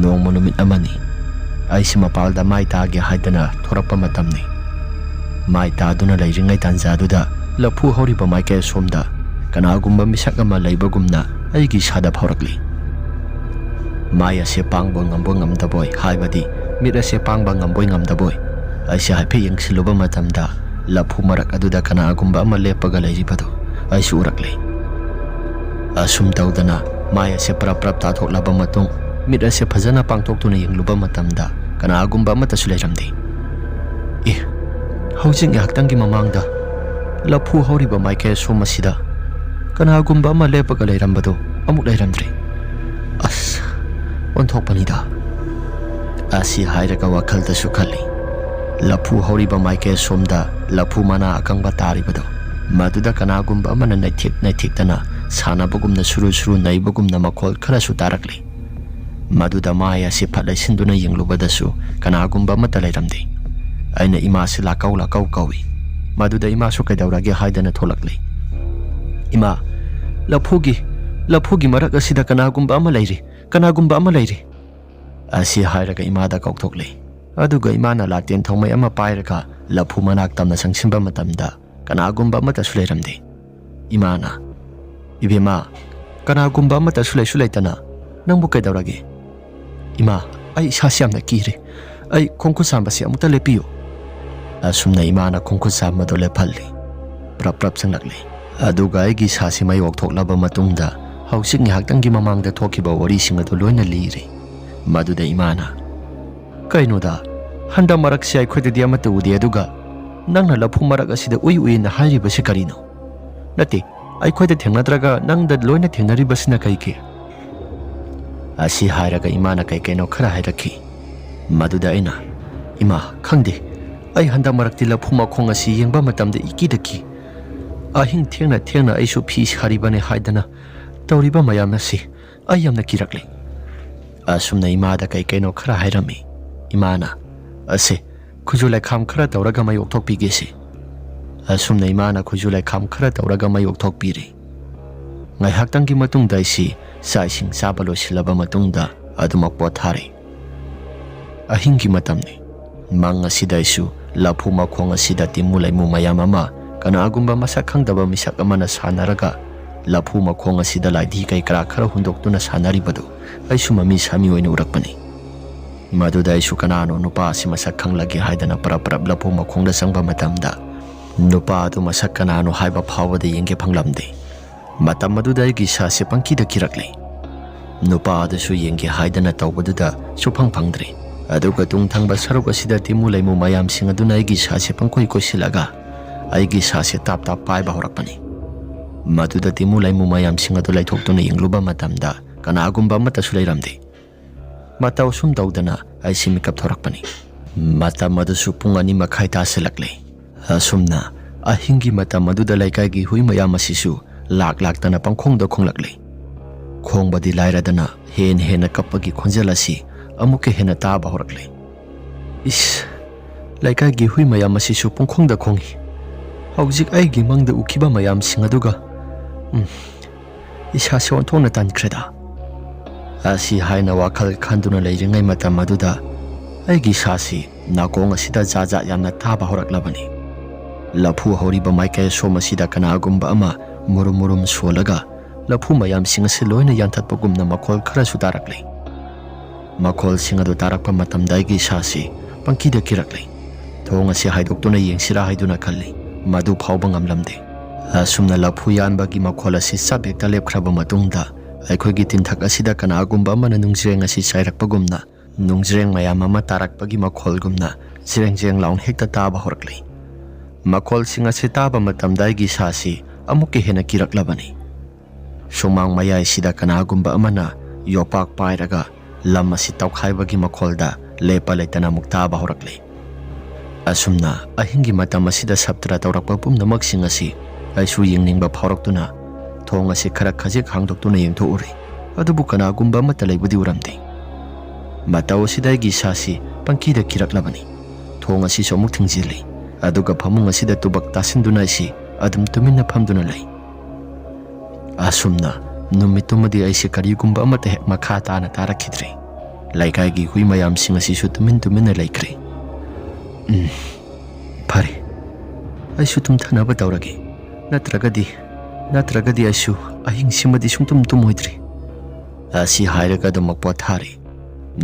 ꯅꯣꯡꯃ ꯅꯨꯃꯤꯠ ꯑꯃꯅꯤ꯫ ꯑꯩꯁꯤ ꯃꯄꯥꯜꯗ ꯃꯥꯏ ꯇꯥꯒꯦ ꯍꯥꯏꯗꯅ ꯊꯣꯔꯛꯄ ꯃꯇꯝꯅꯤ꯫ ꯃꯥꯏ ꯇꯥꯗꯨꯅ ꯂꯩꯔꯤꯉꯩ ꯇꯥꯟꯖꯥꯗꯨꯗ ꯂꯐꯨ ꯍꯧꯔꯤꯕ ꯃꯥꯏꯀꯩ ꯑꯁꯣꯝꯗ ꯀꯅꯥꯒꯨꯝꯕ ꯃꯤꯁꯛ ꯑꯃ ꯂꯩꯕꯒꯨꯝꯅ ꯑꯩꯒꯤ ꯏꯁꯥꯗ ꯐꯥꯎꯔꯛꯂꯤ꯫ ꯃꯥꯏ ꯑꯁꯦ ꯄꯥꯡꯕ ꯉꯝꯕ ꯉꯝꯗꯕꯣꯏ, ꯍꯥꯏꯕꯗꯤ ꯃꯤꯠ ꯑꯁꯦ ꯄꯥꯡꯕ ꯉꯝꯕꯣꯏ ꯉꯝꯗꯕꯣꯏ, ꯑꯩꯁꯦ ꯍꯥꯏꯐꯦꯠ ꯌꯦꯡꯁꯤꯜꯂꯨꯕ ꯃꯇꯝꯗ, ꯂꯐꯨ ꯃꯔꯛ ꯑꯗꯨꯗ ꯀꯅꯥꯒꯨꯝꯕ ꯑꯃ ꯂꯦꯞꯄꯒ ꯂꯩꯔꯤꯕꯗꯨ ꯑꯩꯁꯨ ꯎꯔꯛꯂꯤ꯫ ꯑꯁꯨꯝ ꯇꯧꯗꯅ ꯃꯥꯏ ꯑꯁꯦ ꯄ꯭ꯔꯞ ꯄ꯭ꯔꯞ ꯇꯥꯊꯣꯛꯂꯕ ꯃꯇꯨꯡ, ꯃꯤꯠ ꯑꯁꯦ ꯐꯖꯅ ꯄꯥꯡꯊꯣꯛꯇꯨꯅ ꯌꯦꯡꯂꯨꯕ ꯃꯇꯝꯗ, ꯀꯅꯥꯒꯨꯝꯕ ꯑꯃꯠꯇꯁꯨ ꯂꯩꯔꯝꯗꯦ꯫ ꯑꯦ, ꯍꯧꯖꯤꯛ ꯉꯥꯏꯍꯥꯛꯇꯪꯒꯤ ꯃꯃꯥꯡꯗ ꯂꯐꯨ ꯍꯧꯔꯤꯕ ꯃꯥꯏꯀꯩ ꯑꯁꯣꯝ ꯑꯁꯤꯗ ꯀꯅꯥꯒꯨꯝꯕ ꯑꯃ ꯂꯦꯞꯄꯒ ꯂꯩꯔꯝꯕꯗꯨ ꯑꯃꯨꯛ ꯂꯩꯔꯝꯗ꯭ꯔꯦ꯫ ꯑꯁ, ꯑꯣꯟꯊꯣꯛꯄꯅꯤꯗ꯫ ꯑꯁꯤ ꯍꯥꯏꯔꯒ ꯋꯥꯈꯜꯗꯁꯨ ꯈꯜꯂꯤ, ꯂꯐꯨ ꯍꯧꯔꯤꯕ ꯃꯥꯏꯀꯩ ꯑꯁꯣꯝꯗ ꯂꯐꯨ ꯃꯅꯥ ꯑꯀꯪꯕ ꯇꯥꯔꯤꯕꯗꯣ, ꯃꯗꯨꯗ ꯀꯅꯥꯒꯨꯝꯕ ꯑꯃꯅ ꯅꯩꯊꯦꯛ ꯅꯩꯊꯦꯛꯇꯅ ꯁꯥꯟꯅꯕꯒꯨꯝꯅ ꯁꯨꯔꯨ ꯁꯨꯔꯨ ꯅꯩꯕꯒꯨꯝꯅ ꯃꯈꯣꯜ ꯈꯔꯁꯨ ꯇꯥꯔꯛꯂꯤ꯫ ꯃꯗꯨꯗ ꯃꯥꯏ ꯑꯁꯤ ꯐꯠ ꯂꯩꯁꯤꯟꯗꯨꯅ ꯌꯦꯡꯂꯨꯕꯗꯁꯨ ꯀꯅꯥꯒꯨꯝꯕ ꯑꯃꯠꯇ ꯂꯩꯔꯝꯗꯦ꯫ ꯑꯩꯅ ꯏꯃꯥꯁꯤ ꯂꯥꯛꯀꯧ ꯂꯥꯛꯀꯧ ꯀꯧꯏ꯫ ꯃꯗꯨꯗ ꯏꯃꯥꯁꯨ ꯀꯩꯗꯧꯔꯒꯦ ꯍꯥꯏꯗꯅ ꯊꯣꯛꯂꯛꯂꯤ꯫ "ꯏꯃꯥ, ꯂꯐꯨꯒꯤ, ꯂꯐꯨꯒꯤ ꯃꯔꯛ ꯑꯁꯤꯗ ꯀꯅꯥꯒꯨꯝꯕ ꯑꯃ ꯂꯩꯔꯤ, ꯀꯅꯥꯒꯨꯝꯕ ꯑꯃ ꯂꯩꯔꯤ!" ꯑꯁꯤ ꯍꯥꯏꯔꯒ ꯏꯃꯥꯗ ꯀꯧꯊꯣꯛꯂꯦ꯫ ꯑꯗꯨꯒ ꯏꯃꯥꯅ ꯂꯥꯇꯦꯟ ꯊꯧꯃꯩ ꯑꯃ ꯄꯥꯏꯔꯒ ꯂꯐꯨ ꯃꯅꯥꯛ ꯇꯝꯅ ꯆꯪꯁꯤꯟꯕ ꯃꯇꯝꯗ, ꯀꯅꯥꯒꯨꯝꯕ ꯑꯃꯠꯇꯁꯨ ꯂꯩꯔꯝꯗꯦ꯫ ꯏꯃꯥꯅ, "ꯏꯕꯦꯝꯃ, ꯀꯅꯥꯒꯨꯝꯕ ꯑꯃꯠꯇꯁꯨ ꯂꯩꯁꯨ ꯂꯩꯇꯅ ꯅꯪꯕꯨ ꯀꯩꯗꯧꯔꯒꯦ? ꯏꯃꯥ, ꯑꯩ ꯏꯁꯥꯁꯤ ꯌꯥꯝꯅ ꯀꯤꯔꯦ꯫ ꯑꯩ ꯈꯣꯡꯈꯨꯠ ꯆꯥꯝꯕꯁꯤ ꯑꯃꯨꯛꯇ ꯂꯦꯞꯄꯤꯌꯨ꯫" ꯑꯁꯨꯝꯅ ꯏꯃꯥꯅ ꯈꯣꯡꯈꯨꯠ ꯆꯥꯝꯕꯗꯨ ꯂꯦꯞꯍꯜꯂꯤ꯫ ꯄ꯭ꯔꯞ ꯄ꯭ꯔꯞ ꯆꯪꯂꯛꯂꯤ꯫ ꯑꯗꯨꯒ ꯑꯩꯒꯤ ꯏꯁꯥꯁꯤ ꯃꯩ ꯑꯣꯛꯊꯣꯛꯂꯕ ꯃꯇꯨꯡꯗ, ꯍꯧꯖꯤꯛ ꯉꯥꯏꯍꯥꯛꯇꯪꯒꯤ ꯃꯃꯥꯡꯗ ꯊꯣꯛꯈꯤꯕ ꯋꯥꯔꯤꯁꯤꯡ ꯑꯗꯨ ꯂꯣꯏꯅ ꯂꯤꯔꯤ꯫ ꯃꯗꯨꯗ ꯏꯃꯥꯅ, "ꯀꯩꯅꯣꯗ, ꯍꯟꯗꯛ ꯃꯔꯛꯁꯤ ꯑꯩꯈꯣꯏꯗꯗꯤ ꯑꯃꯠꯇ ꯎꯗꯦ, ꯑꯗꯨꯒ ꯅꯪꯅ ꯂꯐꯨ ꯃꯔꯛ ꯑꯁꯤꯗ ꯎꯏ ꯎꯏꯅ ꯍꯥꯏꯔꯤꯕꯁꯤ ꯀꯔꯤꯅꯣ? ꯅꯠꯇꯦ, ꯑꯩꯈꯣꯏꯗ ꯊꯦꯡꯅꯗ꯭ꯔꯒ ꯅꯪꯗ ꯂꯣꯏꯅ ꯊꯦꯡꯅꯔꯤꯕꯁꯤꯅ ꯀꯩꯒꯤ?" ꯑꯁꯤ ꯍꯥꯏꯔꯒ ꯏꯃꯥꯅ ꯀꯩ ꯀꯩꯅꯣ ꯈꯔ ꯍꯥꯏꯔꯛꯈꯤ꯫ ꯃꯗꯨꯗ ꯑꯩꯅ, "ꯏꯃꯥ, ꯈꯪꯗꯦ, ꯑꯩ ꯍꯟꯗꯛ ꯃꯔꯛꯇꯤ ꯂꯐꯨ ꯃꯈꯣꯡ ꯑꯁꯤ ꯌꯦꯡꯕ ꯃꯇꯝꯗ ꯏꯀꯤꯗ ꯀꯤ꯫ ꯑꯍꯤꯡ ꯊꯦꯡꯅ ꯊꯦꯡꯅ ꯑꯩꯁꯨ ꯐꯤ ꯁꯥꯔꯤꯕꯅꯦ ꯍꯥꯏꯗꯅ ꯇꯧꯔꯤꯕ ꯃꯌꯥꯝ ꯑꯁꯤ ꯑꯩ ꯌꯥꯝꯅ ꯀꯤꯔꯛꯂꯦ꯫" ꯑꯁꯨꯝꯅ ꯏꯃꯥꯗ ꯀꯩ ꯀꯩꯅꯣ ꯈꯔ ꯍꯥꯏꯔꯝꯃꯤ꯫ ꯏꯃꯥꯅ, "ꯑꯁꯦ, ꯈꯨꯖꯨ ꯂꯩꯈꯥꯝ ꯈꯔ ꯇꯧꯔꯒ ꯃꯩ ꯑꯣꯛꯊꯣꯛꯄꯤꯒꯦꯁꯦ꯫" ꯑꯁꯨꯝꯅ ꯏꯃꯥꯅ ꯈꯨꯖꯨ ꯂꯩꯈꯥꯝ ꯈꯔ ꯇꯧꯔꯒ ꯃꯩ ꯑꯣꯛꯊꯣꯛꯄꯤꯔꯦ꯫ ꯉꯥꯏꯍꯥꯛꯇꯪꯒꯤ ꯃꯇꯨꯡꯗ ꯑꯩꯁꯤ ꯆꯥꯛ ꯏꯁꯤꯡ ꯆꯥꯕ ꯂꯣꯏꯁꯤꯜꯂꯕ ꯃꯇꯨꯡꯗ ꯑꯗꯨꯃꯛ ꯄꯣꯊꯥꯔꯦ꯫ ꯑꯍꯤꯡꯒꯤ ꯃꯇꯝꯅꯤ꯫ ꯃꯪ ꯑꯁꯤꯗ ꯑꯩꯁꯨ ꯂꯐꯨ ꯃꯈꯣꯡ ꯑꯁꯤꯗ ꯇꯤꯃꯨ ꯂꯩꯃꯨ ꯃꯌꯥꯝ ꯑꯃ ꯀꯅꯥꯒꯨꯝꯕ ꯃꯁꯛ ꯈꯪꯗꯕ ꯃꯤꯁꯛ ꯑꯃꯅ ꯁꯥꯟꯅꯔꯒ ꯂꯐꯨ ꯃꯈꯣꯡ ꯑꯁꯤꯗ ꯂꯥꯏꯙꯤ ꯀꯩ ꯀꯔꯥ ꯈꯔ ꯍꯨꯟꯗꯣꯛꯇꯨꯅ ꯁꯥꯟꯅꯔꯤꯕꯗꯨ ꯑꯩꯁꯨ ꯃꯃꯤ ꯁꯥꯃꯤ ꯑꯣꯏꯅ ꯎꯔꯛꯄꯅꯤ꯫ ꯃꯗꯨꯗ ꯑꯩꯁꯨ ꯀꯅꯥꯅꯣ ꯅꯨꯄꯥ ꯑꯁꯤ ꯃꯁꯛ ꯈꯪꯂꯒꯦ ꯍꯥꯏꯗꯅ ꯄꯔꯞ ꯄꯔꯞ ꯂꯐꯨ ꯃꯈꯣꯡꯗ ꯆꯪꯕ ꯃꯇꯝꯗ, ꯅꯨꯄꯥ ꯑꯗꯨ ꯃꯁꯛ ꯀꯅꯥꯅꯣ ꯍꯥꯏꯕ ꯐꯥꯎꯕꯗ ꯌꯦꯡꯒꯦ ꯐꯪꯂꯝꯗꯦ꯫ ꯃꯇꯝ ꯑꯗꯨꯗ ꯑꯩꯒꯤ ꯏꯁꯥꯁꯦ ꯄꯪꯀꯤꯗ ꯀꯤꯔꯛꯂꯦ꯫ ꯅꯨꯄꯥ ꯑꯗꯨꯁꯨ ꯌꯦꯡꯒꯦ ꯍꯥꯏꯗꯅ ꯇꯧꯕꯗꯨꯗ ꯁꯨꯐꯪ ꯐꯪꯗ꯭ꯔꯦ꯫ ꯑꯗꯨꯒ ꯇꯨꯡ ꯊꯪꯕ ꯁꯔꯨꯛ ꯑꯁꯤꯗ ꯇꯤꯃꯨ ꯂꯩꯃꯨ ꯃꯌꯥꯝꯁꯤꯡ ꯑꯗꯨꯅ ꯑꯩꯒꯤ ꯏꯁꯥꯁꯦ ꯄꯪꯀꯣꯏ ꯀꯣꯏꯁꯤꯜꯂꯒ ꯑꯩꯒꯤ ꯏꯁꯥꯁꯦ ꯇꯥꯞ ꯇꯥꯞ ꯄꯥꯏꯕ ꯍꯧꯔꯛꯄꯅꯤ꯫ ꯃꯗꯨꯗ ꯇꯤꯃꯨ ꯂꯩꯃꯨ ꯃꯌꯥꯝꯁꯤꯡ ꯑꯗꯨ ꯂꯩꯊꯣꯛꯇꯨꯅ ꯌꯦꯡꯂꯨꯕ ꯃꯇꯝꯗ ꯀꯅꯥꯒꯨꯝꯕ ꯑꯃꯠꯇꯁꯨ ꯂꯩꯔꯝꯗꯦ꯫ ꯃꯇꯧ ꯁꯨꯝ ꯇꯧꯗꯅ ꯑꯩꯁꯤ ꯃꯤꯀꯞ ꯊꯣꯔꯛꯄꯅꯤ꯫ ꯃꯇꯝ ꯑꯗꯨꯁꯨ ꯄꯨꯡ ꯑꯅꯤ ꯃꯈꯥꯏ ꯇꯥꯁꯤꯜꯂꯛꯂꯦ꯫ ꯑꯁꯨꯝꯅ ꯑꯍꯤꯡꯒꯤ ꯃꯇꯝ ꯑꯗꯨꯗ ꯂꯩꯀꯥꯏꯒꯤ ꯍꯨꯏ ꯃꯌꯥꯝ ꯑꯁꯤꯁꯨ ꯂꯥꯛ ꯂꯥꯛꯇꯅ ꯄꯪꯈꯣꯡꯗ ꯈꯣꯡꯂꯛꯂꯦ꯫ ꯈꯣꯡꯕꯗꯤ ꯂꯥꯏꯔꯗꯅ ꯍꯦꯟꯅ ꯍꯦꯟꯅ ꯀꯞꯄꯒꯤ ꯈꯣꯟꯖꯦꯜ ꯑꯁꯤ ꯑꯃꯨꯛꯀ ꯍꯦꯟꯅ ꯇꯥꯕ ꯍꯧꯔꯛꯂꯦ꯫ ꯏꯁ, ꯂꯩꯀꯥꯏꯒꯤ ꯍꯨꯏ ꯃꯌꯥꯝ ꯑꯁꯤꯁꯨ ꯄꯪꯈꯣꯡꯗ ꯈꯣꯡꯏ꯫ ꯍꯧꯖꯤꯛ ꯑꯩꯒꯤ ꯃꯪꯗ ꯎꯈꯤꯕ ꯃꯌꯥꯝꯁꯤꯡ ꯑꯗꯨꯒ, ꯎꯝ, ꯏꯁꯥꯁꯦ ꯑꯣꯟꯊꯣꯛꯅ ꯇꯟꯈ꯭ꯔꯦꯗ꯫ ꯑꯁꯤ ꯍꯥꯏꯅ ꯋꯥꯈꯜ ꯈꯟꯗꯨꯅ ꯂꯩꯔꯤꯉꯩ ꯃꯇꯝ ꯑꯗꯨꯗ ꯑꯩꯒꯤ ꯏꯁꯥꯁꯤ ꯅꯥꯀꯣꯡ ꯑꯁꯤꯗ ꯖꯥꯠ ꯖꯥꯠ ꯌꯥꯝꯅ ꯇꯥꯕ ꯍꯧꯔꯛꯂꯕꯅꯤ꯫ ꯂꯐꯨ ꯍꯧꯔꯤꯕ ꯃꯥꯏꯀꯩ ꯑꯁꯣꯝ ꯑꯁꯤꯗ ꯀꯅꯥꯒꯨꯝꯕ ꯑꯃ ꯃꯨꯔꯨꯝ ꯃꯨꯔꯨꯝ ꯁꯣꯜꯂꯒ ꯂꯐꯨ ꯃꯌꯥꯝꯁꯤꯡ ꯑꯁꯤ ꯂꯣꯏꯅ ꯌꯥꯟꯊꯠꯄꯒꯨꯝꯅ ꯃꯈꯣꯜ ꯈꯔꯁꯨ ꯇꯥꯔꯛꯂꯤ꯫ ꯃꯈꯣꯜꯁꯤꯡ ꯑꯗꯨ ꯇꯥꯔꯛꯄ ꯃꯇꯝꯗ ꯑꯩꯒꯤ ꯏꯁꯥꯁꯤ ꯄꯪꯀꯤꯗ ꯀꯤꯔꯛꯂꯤ꯫ ꯊꯣꯡ ꯑꯁꯤ ꯍꯥꯏꯗꯣꯛꯇꯨꯅ ꯌꯦꯡꯁꯤꯔꯥ ꯍꯥꯏꯗꯨꯅ ꯈꯜꯂꯤ꯫ ꯃꯗꯨ ꯐꯥꯎꯕ ꯉꯝꯂꯝꯗꯦ꯫ ꯑꯁꯨꯝꯅ ꯂꯐꯨ ꯌꯥꯟꯕꯒꯤ ꯃꯈꯣꯜ ꯑꯁꯤ ꯆꯞ ꯍꯦꯛꯇ ꯂꯦꯞꯈ꯭ꯔꯕ ꯃꯇꯨꯡꯗ, ꯑꯩꯈꯣꯏꯒꯤ ꯇꯤꯟꯊꯛ ꯑꯁꯤꯗ ꯀꯅꯥꯒꯨꯝꯕ ꯑꯃꯅ ꯅꯨꯡꯖ꯭ꯔꯦꯡ ꯑꯁꯤ ꯆꯥꯏꯔꯛꯄꯒꯨꯝꯅ ꯅꯨꯡꯖ꯭ꯔꯦꯡ ꯃꯌꯥꯝ ꯑꯃ ꯇꯥꯔꯛꯄꯒꯤ ꯃꯈꯣꯜꯒꯨꯝꯅ ꯖ꯭ꯔꯦꯡ ꯖ꯭ꯔꯦꯡ ꯂꯥꯎꯅ ꯍꯦꯛꯇ ꯇꯥꯕ ꯍꯧꯔꯛꯂꯤ꯫ ꯃꯈꯣꯜꯁꯤꯡ ꯑꯁꯤ ꯇꯥꯕ ꯃꯇꯝꯗ ꯑꯩꯒꯤ ꯏꯁꯥꯁꯤ ꯑꯃꯨꯛꯀ ꯍꯦꯟꯅ ꯀꯤꯔꯛꯂꯕꯅꯤ꯫ ꯁꯨꯃꯥꯡ ꯃꯌꯥꯏꯁꯤꯗ ꯀꯅꯥꯒꯨꯝꯕ ꯑꯃꯅ ꯌꯣꯄꯥꯛ ꯄꯥꯏꯔꯒ ꯂꯝ ꯑꯁꯤ ꯇꯧꯈꯥꯏꯕꯒꯤ ꯃꯈꯣꯜꯗ ꯂꯦꯞꯄ ꯂꯩꯇꯅ ꯑꯃꯨꯛ ꯇꯥꯕ ꯍꯧꯔꯛꯂꯤ꯫ ꯑꯁꯨꯝꯅ ꯑꯍꯤꯡꯒꯤ ꯃꯇꯝ ꯑꯁꯤꯗ ꯁꯞꯇ꯭ꯔ ꯇꯧꯔꯛꯄ ꯄꯨꯝꯅꯃꯛꯁꯤꯡ ꯑꯁꯤ ꯑꯩꯁꯨ ꯌꯦꯡꯅꯤꯡꯕ ꯐꯥꯎꯔꯛꯇꯨꯅ ꯊꯣꯡ ꯑꯁꯤ ꯈꯔ ꯈꯖꯤꯛ ꯍꯥꯡꯗꯣꯛꯇꯨꯅ ꯌꯦꯡꯊꯣꯛꯎꯔꯦ꯫ ꯑꯗꯨꯕꯨ ꯀꯅꯥꯒꯨꯝꯕ ꯑꯃꯠꯇ ꯂꯩꯕꯗꯤ ꯎꯔꯝꯗꯦ꯫ ꯃꯇꯧ ꯑꯁꯤꯗ ꯑꯩꯒꯤ ꯏꯁꯥꯁꯤ ꯄꯪꯀꯤꯗ ꯀꯤꯔꯛꯂꯕꯅꯤ꯫ ꯊꯣꯡ ꯑꯁꯤꯁꯨ ꯑꯃꯨꯛ ꯊꯤꯡꯖꯤꯜꯂꯤ꯫ ꯑꯗꯨꯒ ꯐꯃꯨꯡ ꯑꯁꯤꯗ ꯇꯨꯕꯛ ꯇꯥꯁꯤꯟꯗꯨꯅ ꯑꯩꯁꯤ ꯑꯗꯨꯝ ꯇꯨꯃꯤꯟꯅ ꯐꯝꯗꯨꯅ ꯂꯩ꯫ ꯑꯁꯨꯝꯅ ꯅꯨꯃꯤꯠꯇꯨꯃꯗꯤ ꯑꯩꯁꯦ ꯀꯔꯤꯒꯨꯝꯕ ꯑꯃꯠꯇ ꯍꯦꯛ ꯃꯈꯥ ꯇꯥꯅ ꯇꯥꯔꯛꯈꯤꯗ꯭ꯔꯦ꯫ ꯂꯩꯀꯥꯏꯒꯤ ꯍꯨꯏ ꯃꯌꯥꯝꯁꯤꯡ ꯑꯁꯤꯁꯨ ꯇꯨꯃꯤꯟ ꯇꯨꯃꯤꯟꯅ ꯂꯩꯈ꯭ꯔꯦ꯫ ꯎꯝ, ꯐꯔꯦ꯫ ꯑꯩꯁꯨ ꯇꯨꯝꯊꯅꯕ ꯇꯧꯔꯒꯦ꯫ ꯅꯠꯇ꯭ꯔꯒꯗꯤ, ꯅꯠꯇ꯭ꯔꯒꯗꯤ ꯑꯩꯁꯨ ꯑꯍꯤꯡꯁꯤꯃꯗꯤ ꯁꯨꯡꯇꯨꯝ ꯇꯨꯝꯃꯣꯏꯗ꯭ꯔꯤ꯫" ꯑꯁꯤ ꯍꯥꯏꯔꯒ ꯑꯗꯨꯃꯛ ꯄꯣꯊꯥꯔꯤ꯫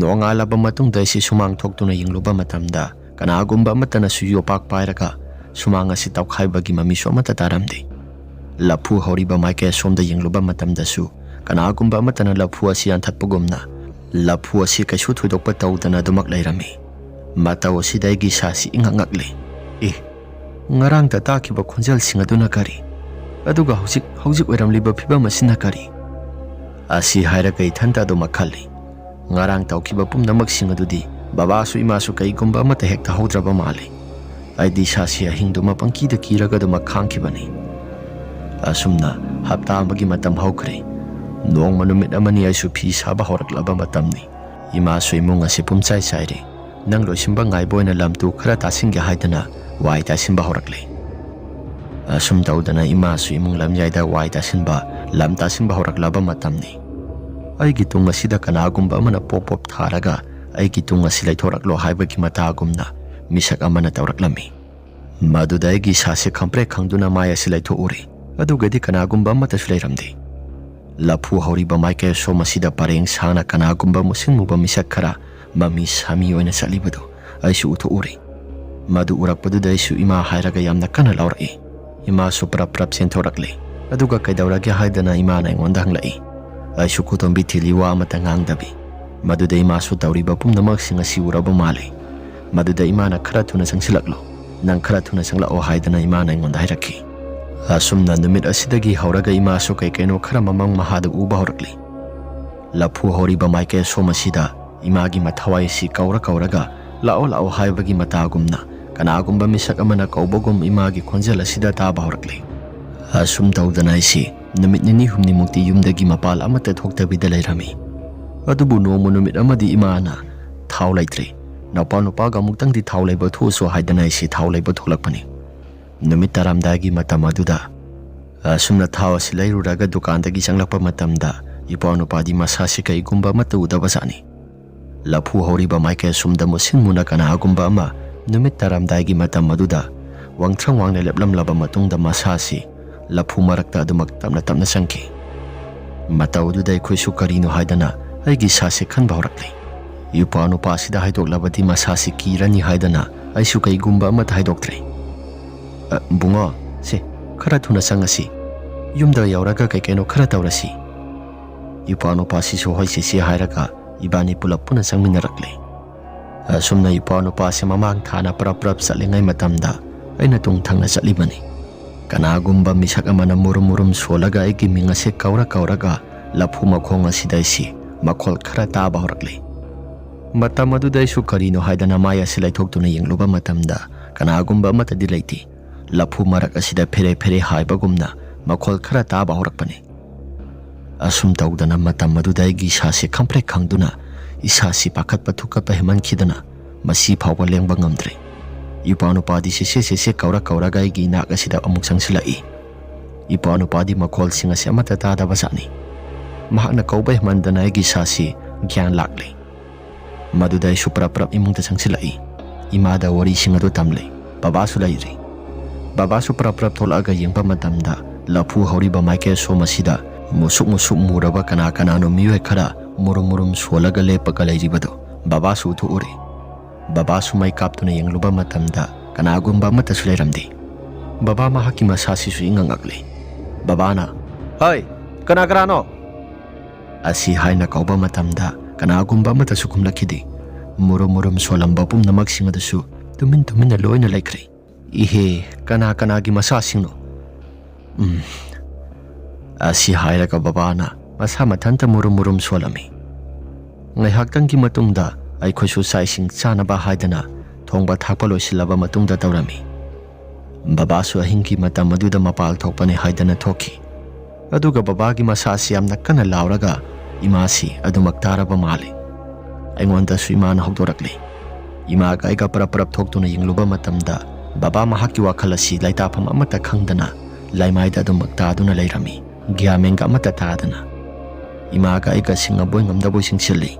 ꯅꯣꯡꯉꯥꯜꯂꯕ ꯃꯇꯨꯡꯗ ꯑꯩꯁꯤ ꯁꯨꯃꯥꯡ ꯊꯣꯛꯇꯨꯅ ꯌꯦꯡꯂꯨꯕ ꯃꯇꯝꯗ, ꯀꯅꯥꯒꯨꯝꯕ ꯑꯃꯠꯇꯅꯁꯨ ꯌꯣꯄꯥꯛ ꯄꯥꯏꯔꯒ ꯁꯨꯃꯥꯡ ꯑꯁꯤ ꯇꯧꯈꯥꯏꯕꯒꯤ ꯃꯃꯤꯁꯨ ꯑꯃꯠꯇ ꯇꯥꯔꯝꯗꯦ꯫ ꯂꯐꯨ ꯍꯧꯔꯤꯕ ꯃꯥꯏꯀꯩ ꯑꯁꯣꯝꯗ ꯌꯦꯡꯂꯨꯕ ꯃꯇꯝꯗꯁꯨ, ꯀꯅꯥꯒꯨꯝꯕ ꯑꯃꯠꯇꯅ ꯂꯐꯨ ꯑꯁꯤ ꯌꯥꯟꯊꯠꯄꯒꯨꯝꯅ, ꯂꯐꯨ ꯑꯁꯤ ꯀꯩꯁꯨ ꯊꯣꯏꯗꯣꯛꯄ ꯇꯧꯗꯅ ꯑꯗꯨꯃꯛ ꯂꯩꯔꯝꯃꯤ꯫ ꯃꯇꯧ ꯑꯁꯤꯗ ꯑꯩꯒꯤ ꯏꯁꯥꯁꯤ ꯏꯉꯛ ꯉꯛꯂꯦ꯫ ꯑꯦ, ꯉꯔꯥꯡꯇ ꯇꯥꯈꯤꯕ ꯈꯣꯟꯖꯦꯜꯁꯤꯡ ꯑꯗꯨꯅ ꯀꯔꯤ? ꯑꯗꯨꯒ ꯍꯧꯖꯤꯛ, ꯍꯧꯖꯤꯛ ꯑꯣꯏꯔꯝꯂꯤꯕ ꯐꯤꯕꯝ ꯑꯁꯤꯅ ꯀꯔꯤ? ꯑꯁꯤ ꯍꯥꯏꯔꯒ ꯏꯊꯟꯇ ꯑꯗꯨꯃꯛ ꯈꯜꯂꯤ꯫ ꯉꯔꯥꯡ ꯇꯧꯈꯤꯕ ꯄꯨꯝꯅꯃꯛꯁꯤꯡ ꯑꯗꯨꯗꯤ ꯕꯕꯥꯁꯨ ꯏꯃꯥꯁꯨ ꯀꯩꯒꯨꯝꯕ ꯑꯃꯠꯇ ꯍꯦꯛ ꯇꯥꯍꯧꯗ꯭ꯔꯕ ꯃꯥꯜꯂꯤ꯫ ꯑꯩꯗꯤ ꯏꯁꯥꯁꯤ ꯑꯍꯤꯡꯗꯨꯃ ꯄꯪꯀꯤꯗ ꯀꯤꯔꯒ ꯑꯗꯨꯃꯛ ꯈꯥꯡꯈꯤꯕꯅꯤ꯫ ꯑꯁꯨꯝꯅ ꯍꯞꯇꯥ ꯑꯃꯒꯤ ꯃꯇꯝ ꯍꯧꯈ꯭ꯔꯦ꯫ ꯅꯣꯡꯃ ꯅꯨꯃꯤꯠ ꯑꯃꯅꯤ ꯑꯩꯁꯨ ꯐꯤ ꯁꯥꯕ ꯍꯧꯔꯛꯂꯕ ꯃꯇꯝꯅꯤ꯫ ꯏꯃꯥꯁꯨ ꯏꯃꯨꯡ ꯑꯁꯤ ꯄꯨꯝꯆꯥꯏ ꯆꯥꯏꯔꯦ꯫ ꯅꯪ ꯂꯣꯏꯁꯤꯟꯕ ꯉꯥꯏꯕ ꯑꯣꯏꯅ ꯂꯝ ꯇꯨ ꯈꯔ ꯇꯥꯁꯤꯟꯒꯦ ꯍꯥꯏꯗꯅ ꯋꯥꯏ ꯇꯥꯁꯤꯟꯕ ꯍꯧꯔꯛꯂꯦ꯫ ꯑꯁꯨꯝ ꯇꯧꯗꯅ ꯏꯃꯥꯁꯨ ꯏꯃꯨꯡ ꯂꯝꯌꯥꯏꯗ ꯋꯥꯏ ꯇꯥꯁꯤꯟꯕ, ꯂꯝ ꯇꯥꯁꯤꯟꯕ ꯍꯧꯔꯛꯂꯕ ꯃꯇꯝꯅꯤ꯫ ꯑꯩꯒꯤ ꯇꯨꯡ ꯑꯁꯤꯗ ꯀꯅꯥꯒꯨꯝꯕ ꯑꯃꯅ ꯄꯣꯞ ꯄꯣꯞ ꯊꯥꯔꯒ ꯑꯩꯒꯤ ꯇꯨꯡ ꯑꯁꯤ ꯂꯩꯊꯣꯔꯛꯂꯣ ꯍꯥꯏꯕꯒꯤ ꯃꯇꯥꯒꯨꯝꯅ ꯃꯤꯁꯛ ꯑꯃꯅ ꯇꯧꯔꯛꯂꯝꯃꯤ꯫ ꯃꯗꯨꯗ ꯑꯩꯒꯤ ꯏꯁꯥꯁꯦ ꯈꯪꯄ꯭ꯔꯦꯛ ꯈꯪꯗꯨꯅ ꯃꯥꯏ ꯑꯁꯤ ꯂꯩꯊꯣꯛꯎꯔꯦ꯫ ꯑꯗꯨꯒꯗꯤ ꯀꯅꯥꯒꯨꯝꯕ ꯑꯃꯠꯇꯁꯨ ꯂꯩꯔꯝꯗꯦ꯫ ꯂꯐꯨ ꯍꯧꯔꯤꯕ ꯃꯥꯏꯀꯩ ꯑꯁꯣꯝ ꯑꯁꯤꯗ ꯄꯔꯦꯡ ꯁꯥꯡꯅ ꯀꯅꯥꯒꯨꯝꯕ ꯃꯨꯁꯤꯟ ꯃꯨꯕ ꯃꯤꯁꯛ ꯈꯔ ꯃꯃꯤ ꯁꯥꯃꯤ ꯑꯣꯏꯅ ꯆꯠꯂꯤꯕꯗꯨ ꯑꯩꯁꯨ ꯎꯊꯣꯛꯎꯔꯦ꯫ ꯃꯗꯨ ꯎꯔꯛꯄꯗꯨꯗ ꯑꯩꯁꯨ ꯏꯃꯥ ꯍꯥꯏꯔꯒ ꯌꯥꯝꯅ ꯀꯟꯅ ꯂꯥꯎꯔꯛꯏ꯫ ꯏꯃꯥꯁꯨ ꯄ꯭ꯔꯞ ꯄ꯭ꯔꯞ ꯆꯦꯟꯊꯣꯔꯛꯂꯦ꯫ ꯑꯗꯨꯒ "ꯀꯩꯗꯧꯔꯒꯦ?" ꯍꯥꯏꯗꯅ ꯏꯃꯥꯅ ꯑꯩꯉꯣꯟꯗ ꯍꯪꯂꯛꯏ꯫ ꯑꯩꯁꯨ ꯈꯨꯗꯣꯝꯕꯤ ꯊꯤꯜꯂꯤ ꯋꯥ ꯑꯃꯠꯇ ꯉꯥꯡꯗꯕꯤ꯫ ꯃꯗꯨꯗ ꯏꯃꯥꯁꯨ ꯇꯧꯔꯤꯕ ꯄꯨꯝꯅꯃꯛꯁꯤꯡ ꯑꯁꯤ ꯎꯔꯕ ꯃꯥꯜꯂꯦ꯫ ꯃꯗꯨꯗ ꯏꯃꯥꯅ "ꯈꯔ ꯊꯨꯅ ꯆꯪꯁꯤꯜꯂꯛꯂꯣ, ꯅꯪ ꯈꯔ ꯊꯨꯅ ꯆꯪꯂꯛꯑꯣ" ꯍꯥꯏꯗꯅ ꯏꯃꯥꯅ ꯑꯩꯉꯣꯟꯗ ꯍꯥꯏꯔꯛꯈꯤ꯫ ꯑꯁꯨꯝꯅ ꯅꯨꯃꯤꯠ ꯑꯁꯤꯗꯒꯤ ꯍꯧꯔꯒ ꯏꯃꯥꯁꯨ ꯀꯩ ꯀꯩꯅꯣ ꯈꯔ ꯃꯃꯪ ꯃꯍꯥꯗꯨ ꯎꯕ ꯍꯧꯔꯛꯂꯤ꯫ ꯂꯐꯨ ꯍꯧꯔꯤꯕ ꯃꯥꯏꯀꯩ ꯑꯁꯣꯝ ꯑꯁꯤꯗ ꯏꯃꯥꯒꯤ ꯃꯊꯋꯥꯏ ꯑꯁꯤ ꯀꯧꯔ ꯀꯧꯔꯒ "ꯂꯥꯛꯑꯣ, ꯂꯥꯛꯑꯣ" ꯍꯥꯏꯕꯒꯤ ꯃꯇꯥꯒꯨꯝꯅ, ꯀꯅꯥꯒꯨꯝꯕ ꯃꯤꯁꯛ ꯑꯃꯅ ꯀꯧꯕꯒꯨꯝ ꯏꯃꯥꯒꯤ ꯈꯣꯟꯖꯦꯜ ꯑꯁꯤꯗ ꯇꯥꯕ ꯍꯧꯔꯛꯂꯦ꯫ ꯑꯁꯨꯝ ꯇꯧꯗꯅ ꯑꯩꯁꯤ ꯅꯨꯃꯤꯠ ꯅꯤꯅꯤ ꯍꯨꯝꯅꯤꯃꯨꯛꯇꯤ ꯌꯨꯝꯗꯒꯤ ꯃꯄꯥꯜ ꯑꯃꯠꯇ ꯊꯣꯛꯇꯕꯤꯗ ꯂꯩꯔꯝꯃꯤ꯫ ꯑꯗꯨꯕꯨ ꯅꯣꯡꯃ ꯅꯨꯃꯤꯠ ꯑꯃꯗꯤ ꯏꯃꯥꯅ, "ꯊꯥꯎ ꯂꯩꯇ꯭ꯔꯦ, ꯅꯄꯥ ꯅꯨꯄꯥꯒ ꯑꯃꯨꯛꯇꯪꯗꯤ ꯊꯥꯎ ꯂꯩꯕ ꯊꯣꯛꯎꯁꯣ" ꯍꯥꯏꯗꯅ ꯑꯩꯁꯤ ꯊꯥꯎ ꯂꯩꯕ ꯊꯣꯛꯂꯛꯄꯅꯤ꯫ ꯅꯨꯃꯤꯠ ꯇꯥꯔꯝꯗꯥꯏꯒꯤ ꯃꯇꯝ ꯑꯗꯨꯗ ꯑꯁꯨꯝꯅ ꯊꯥꯎ ꯑꯁꯤ ꯂꯩꯔꯨꯔꯒ ꯗꯨꯀꯥꯟꯗꯒꯤ ꯆꯪꯂꯛꯄ ꯃꯇꯝꯗ, ꯏꯄ꯭ꯋꯥ ꯅꯨꯄꯥꯗꯤ ꯃꯁꯥꯁꯤ ꯀꯩꯒꯨꯝꯕ ꯑꯃꯠꯇ ꯎꯗꯕ ꯖꯥꯠꯅꯤ꯫ ꯂꯐꯨ ꯍꯧꯔꯤꯕ ꯃꯥꯏꯀꯩ ꯑꯁꯣꯝꯗ ꯃꯨꯁꯤꯟ ꯃꯨꯅ ꯀꯅꯥꯒꯨꯝꯕ ꯑꯃ ꯅꯨꯃꯤꯠ ꯇꯥꯔꯝꯗꯥꯏꯒꯤ ꯃꯇꯝ ꯑꯗꯨꯗ ꯋꯥꯡꯊ꯭ꯔꯪ ꯋꯥꯡꯅ ꯂꯦꯞꯂꯝꯂꯕ ꯃꯇꯨꯡꯗ ꯃꯁꯥꯁꯤ ꯂꯐꯨ ꯃꯔꯛꯇ ꯑꯗꯨꯃꯛ ꯇꯞꯅ ꯇꯞꯅ ꯆꯪꯈꯤ꯫ ꯃꯇꯧ ꯑꯗꯨꯗ ꯑꯩꯈꯣꯏꯁꯨ ꯀꯔꯤꯅꯣ ꯍꯥꯏꯗꯅ ꯑꯩꯒꯤ ꯏꯁꯥꯁꯦ ꯈꯟꯕ ꯍꯧꯔꯛꯂꯦ꯫ ꯏꯄ꯭ꯋꯥ ꯅꯨꯄꯥꯁꯤꯗ ꯍꯥꯏꯗꯣꯛꯂꯕꯗꯤ ꯃꯁꯥꯁꯤ ꯀꯤꯔꯅꯤ ꯍꯥꯏꯗꯅ ꯑꯩꯁꯨ ꯀꯩꯒꯨꯝꯕ ꯑꯃꯠꯇ ꯍꯥꯏꯗꯣꯛꯇ꯭ꯔꯦ꯫ "ꯑ, ꯕꯨꯡꯉꯣ, ꯁꯦ, ꯈꯔ ꯊꯨꯅ ꯆꯪꯉꯁꯤ꯫ ꯌꯨꯝꯗ ꯌꯧꯔꯒ ꯀꯩ ꯀꯩꯅꯣ ꯈꯔ ꯇꯧꯔꯁꯤ꯫" ꯏꯄ꯭ꯋꯥ ꯅꯨꯄꯥꯁꯤꯁꯨ "ꯍꯣꯏ ꯆꯦꯆꯦ" ꯍꯥꯏꯔꯒ ꯏꯕꯥꯅꯤ ꯄꯨꯂꯞ ꯄꯨꯟꯅ ꯆꯪꯃꯤꯟꯅꯔꯛꯂꯦ꯫ ꯑꯁꯨꯝꯅ ꯏꯄ꯭ꯋꯥ ꯅꯨꯄꯥꯁꯦ ꯃꯃꯥꯡ ꯊꯥꯅ ꯄ꯭ꯔꯞ ꯄ꯭ꯔꯞ ꯆꯠꯂꯤꯉꯩ ꯃꯇꯝꯗ ꯑꯩꯅ ꯇꯨꯡ ꯊꯪꯅ ꯆꯠꯂꯤꯕꯅꯤ꯫ ꯀꯅꯥꯒꯨꯝꯕ ꯃꯤꯁꯛ ꯑꯃꯅ ꯃꯨꯔꯨꯝ ꯃꯨꯔꯨꯝ ꯁꯣꯜꯂꯒ ꯑꯩꯒꯤ ꯃꯤꯡ ꯑꯁꯦ ꯀꯧꯔ ꯀꯧꯔꯒ ꯂꯐꯨ ꯃꯈꯣꯡ ꯑꯁꯤꯗ ꯑꯩꯁꯤ ꯃꯈꯣꯜ ꯈꯔ ꯇꯥꯕ ꯍꯧꯔꯛꯂꯦ꯫ ꯃꯇꯝ ꯑꯗꯨꯗ ꯑꯩꯁꯨ ꯀꯔꯤꯅꯣ ꯍꯥꯏꯗꯅ ꯃꯥꯏ ꯑꯁꯤ ꯂꯩꯊꯣꯛꯇꯨꯅ ꯌꯦꯡꯂꯨꯕ ꯃꯇꯝꯗ ꯀꯅꯥꯒꯨꯝꯕ ꯑꯃꯠꯇꯗꯤ ꯂꯩꯇꯦ꯫ ꯂꯐꯨ ꯃꯔꯛ ꯑꯁꯤꯗ ꯐꯦꯔꯦ ꯐꯦꯔꯦ ꯍꯥꯏꯕꯒꯨꯝꯅ ꯃꯈꯣꯜ ꯈꯔ ꯇꯥꯕ ꯍꯧꯔꯛꯄꯅꯤ꯫ ꯑꯁꯨꯝ ꯇꯧꯗꯅ ꯃꯇꯝ ꯑꯗꯨꯗ ꯑꯩꯒꯤ ꯏꯁꯥꯁꯤ ꯈꯪꯄ꯭ꯔꯦꯛ ꯈꯪꯗꯨꯅ ꯏꯁꯥꯁꯤ ꯄꯥꯈꯠꯄ ꯊꯨꯀꯠꯄ ꯍꯦꯟꯃꯟꯈꯤꯗꯅ ꯃꯁꯤ ꯐꯥꯎꯕ ꯂꯦꯡꯕ ꯉꯝꯗ꯭ꯔꯦ꯫ ꯏꯄ꯭ꯋꯥ ꯅꯨꯄꯥꯗꯤ "ꯁꯦꯁꯦ ꯁꯦꯁꯦ" ꯀꯧꯔ ꯀꯧꯔꯒ ꯑꯩꯒꯤ ꯏꯅꯥꯛ ꯑꯁꯤꯗ ꯑꯃꯨꯛ ꯆꯪꯁꯤꯜꯂꯛꯏ꯫ ꯏꯄ꯭ꯋꯥ ꯅꯨꯄꯥꯗꯤ ꯃꯈꯣꯜꯁꯤꯡ ꯑꯁꯤ ꯑꯃꯠꯇ ꯇꯥꯗꯕ ꯖꯥꯠꯅꯤ꯫ ꯃꯍꯥꯛꯅ ꯀꯧꯕ ꯍꯦꯟꯃꯟꯗꯅ ꯑꯩꯒꯤ ꯏꯁꯥꯁꯤ ꯒ꯭ꯌꯥꯟ ꯂꯥꯛꯂꯦ꯫ ꯃꯗꯨꯗ ꯑꯩꯁꯨ ꯄ꯭ꯔꯞ ꯄ꯭ꯔꯞ ꯏꯃꯨꯡꯗ ꯆꯪꯁꯤꯜꯂꯛꯏ꯫ ꯏꯃꯥꯗ ꯋꯥꯔꯤꯁꯤꯡ ꯑꯗꯨ ꯇꯝꯂꯦ꯫ ꯕꯕꯥꯁꯨ ꯂꯩꯔꯤ꯫ ꯕꯕꯥꯁꯨ ꯄ꯭ꯔꯞ ꯄ꯭ꯔꯞ ꯊꯣꯛꯂꯛꯑꯒ ꯌꯦꯡꯕ ꯃꯇꯝꯗ ꯂꯐꯨ ꯍꯧꯔꯤꯕ ꯃꯥꯏꯀꯩ ꯑꯁꯣꯝ ꯑꯁꯤꯗ ꯃꯨꯁꯨꯛ ꯃꯨꯁꯨꯛ ꯃꯨꯔꯕ ꯀꯅꯥ ꯀꯅꯥꯅꯣ ꯃꯤꯑꯣꯏ ꯈꯔ ꯃꯨꯔꯨꯝ ꯃꯨꯔꯨꯝ ꯁꯣꯜꯂꯒ ꯂꯦꯞꯄꯒ ꯂꯩꯔꯤꯕꯗꯨ ꯕꯕꯥꯁꯨ ꯎꯊꯣꯛꯎꯔꯦ꯫ ꯕꯕꯥꯁꯨ ꯃꯩ ꯀꯥꯞꯇꯨꯅ ꯌꯦꯡꯂꯨꯕ ꯃꯇꯝꯗ ꯀꯅꯥꯒꯨꯝꯕ ꯑꯃꯠꯇꯁꯨ ꯂꯩꯔꯝꯗꯦ꯫ ꯕꯕꯥ ꯃꯍꯥꯛꯀꯤ ꯃꯁꯥꯁꯤꯁꯨ ꯏꯉꯛ ꯉꯛꯂꯦ꯫ ꯕꯕꯥꯅ, "ꯍꯩ, ꯀꯅꯥ ꯀꯅꯥꯅꯣ?" ꯑꯁꯤ ꯍꯥꯏꯅ ꯀꯧꯕ ꯃꯇꯝꯗ ꯀꯅꯥꯒꯨꯝꯕ ꯑꯃꯠꯇꯁꯨ ꯈꯨꯝꯂꯛꯈꯤꯗꯦ꯫ ꯃꯨꯔꯨꯝ ꯃꯨꯔꯨꯝ ꯁꯣꯜꯂꯝꯕ ꯄꯨꯝꯅꯃꯛꯁꯤꯡ ꯑꯗꯨꯁꯨ ꯇꯨꯃꯤꯟ ꯇꯨꯃꯤꯟꯅ ꯂꯣꯏꯅ ꯂꯩꯈ꯭ꯔꯦ꯫ "ꯏꯍꯦ, ꯀꯅꯥ ꯀꯅꯥꯒꯤ ꯃꯁꯥꯁꯤꯡꯅꯣ?" "ꯎꯝ," ꯑꯁꯤ ꯍꯥꯏꯔꯒ ꯕꯕꯥꯅ ꯃꯁꯥ ꯃꯊꯟꯇ ꯃꯨꯔꯨꯝ ꯃꯨꯔꯨꯝ ꯁꯣꯜꯂꯝꯃꯤ꯫ ꯉꯥꯏꯍꯥꯛꯇꯪꯒꯤ ꯃꯇꯨꯡꯗ ꯑꯩꯈꯣꯏꯁꯨ ꯆꯥꯛ ꯏꯁꯤꯡ ꯆꯥꯅꯕ ꯍꯥꯏꯗꯅ ꯊꯣꯡꯕ ꯊꯥꯛꯄ ꯂꯣꯏꯁꯤꯜꯂꯕ ꯃꯇꯨꯡꯗ ꯇꯧꯔꯝꯃꯤ꯫ ꯕꯕꯥꯁꯨ ꯑꯍꯤꯡꯒꯤ ꯃꯇꯝ ꯑꯗꯨꯗ ꯃꯄꯥꯜ ꯊꯣꯛꯄꯅꯤ ꯍꯥꯏꯗꯅ ꯊꯣꯛꯈꯤ꯫ ꯑꯗꯨꯒ ꯕꯕꯥꯒꯤ ꯃꯁꯥꯁꯤ ꯌꯥꯝꯅ ꯀꯟꯅ ꯂꯥꯎꯔꯒ ꯏꯃꯥꯁꯤ ꯑꯗꯨꯃꯛ ꯇꯥꯔꯕ ꯃꯥꯜꯂꯤ꯫ ꯑꯩꯉꯣꯟꯗꯁꯨ ꯏꯃꯥꯅ ꯍꯧꯗꯣꯔꯛꯂꯦ꯫ ꯏꯃꯥꯒ ꯑꯩꯒ ꯄꯔꯞ ꯄꯔꯞ ꯊꯣꯛꯇꯨꯅ ꯌꯦꯡꯂꯨꯕ ꯃꯇꯝꯗ ꯕꯕꯥ ꯃꯍꯥꯛꯀꯤ ꯋꯥꯈꯜ ꯑꯁꯤ ꯂꯩꯇꯥꯐꯝ ꯑꯃꯠꯇ ꯈꯪꯗꯅ ꯂꯩꯃꯥꯏꯗ ꯑꯗꯨꯃꯛ ꯇꯥꯗꯨꯅ ꯂꯩꯔꯝꯃꯤ꯫ ꯒ꯭ꯌꯥꯟ ꯃꯦꯟꯒ ꯑꯃꯠꯇ ꯇꯥꯗꯅ ꯏꯃꯥꯒ ꯑꯩꯒ ꯁꯤꯡꯉꯕꯣꯏ ꯉꯝꯗꯕꯣꯏ ꯆꯦꯟꯁꯤꯜꯂꯤ꯫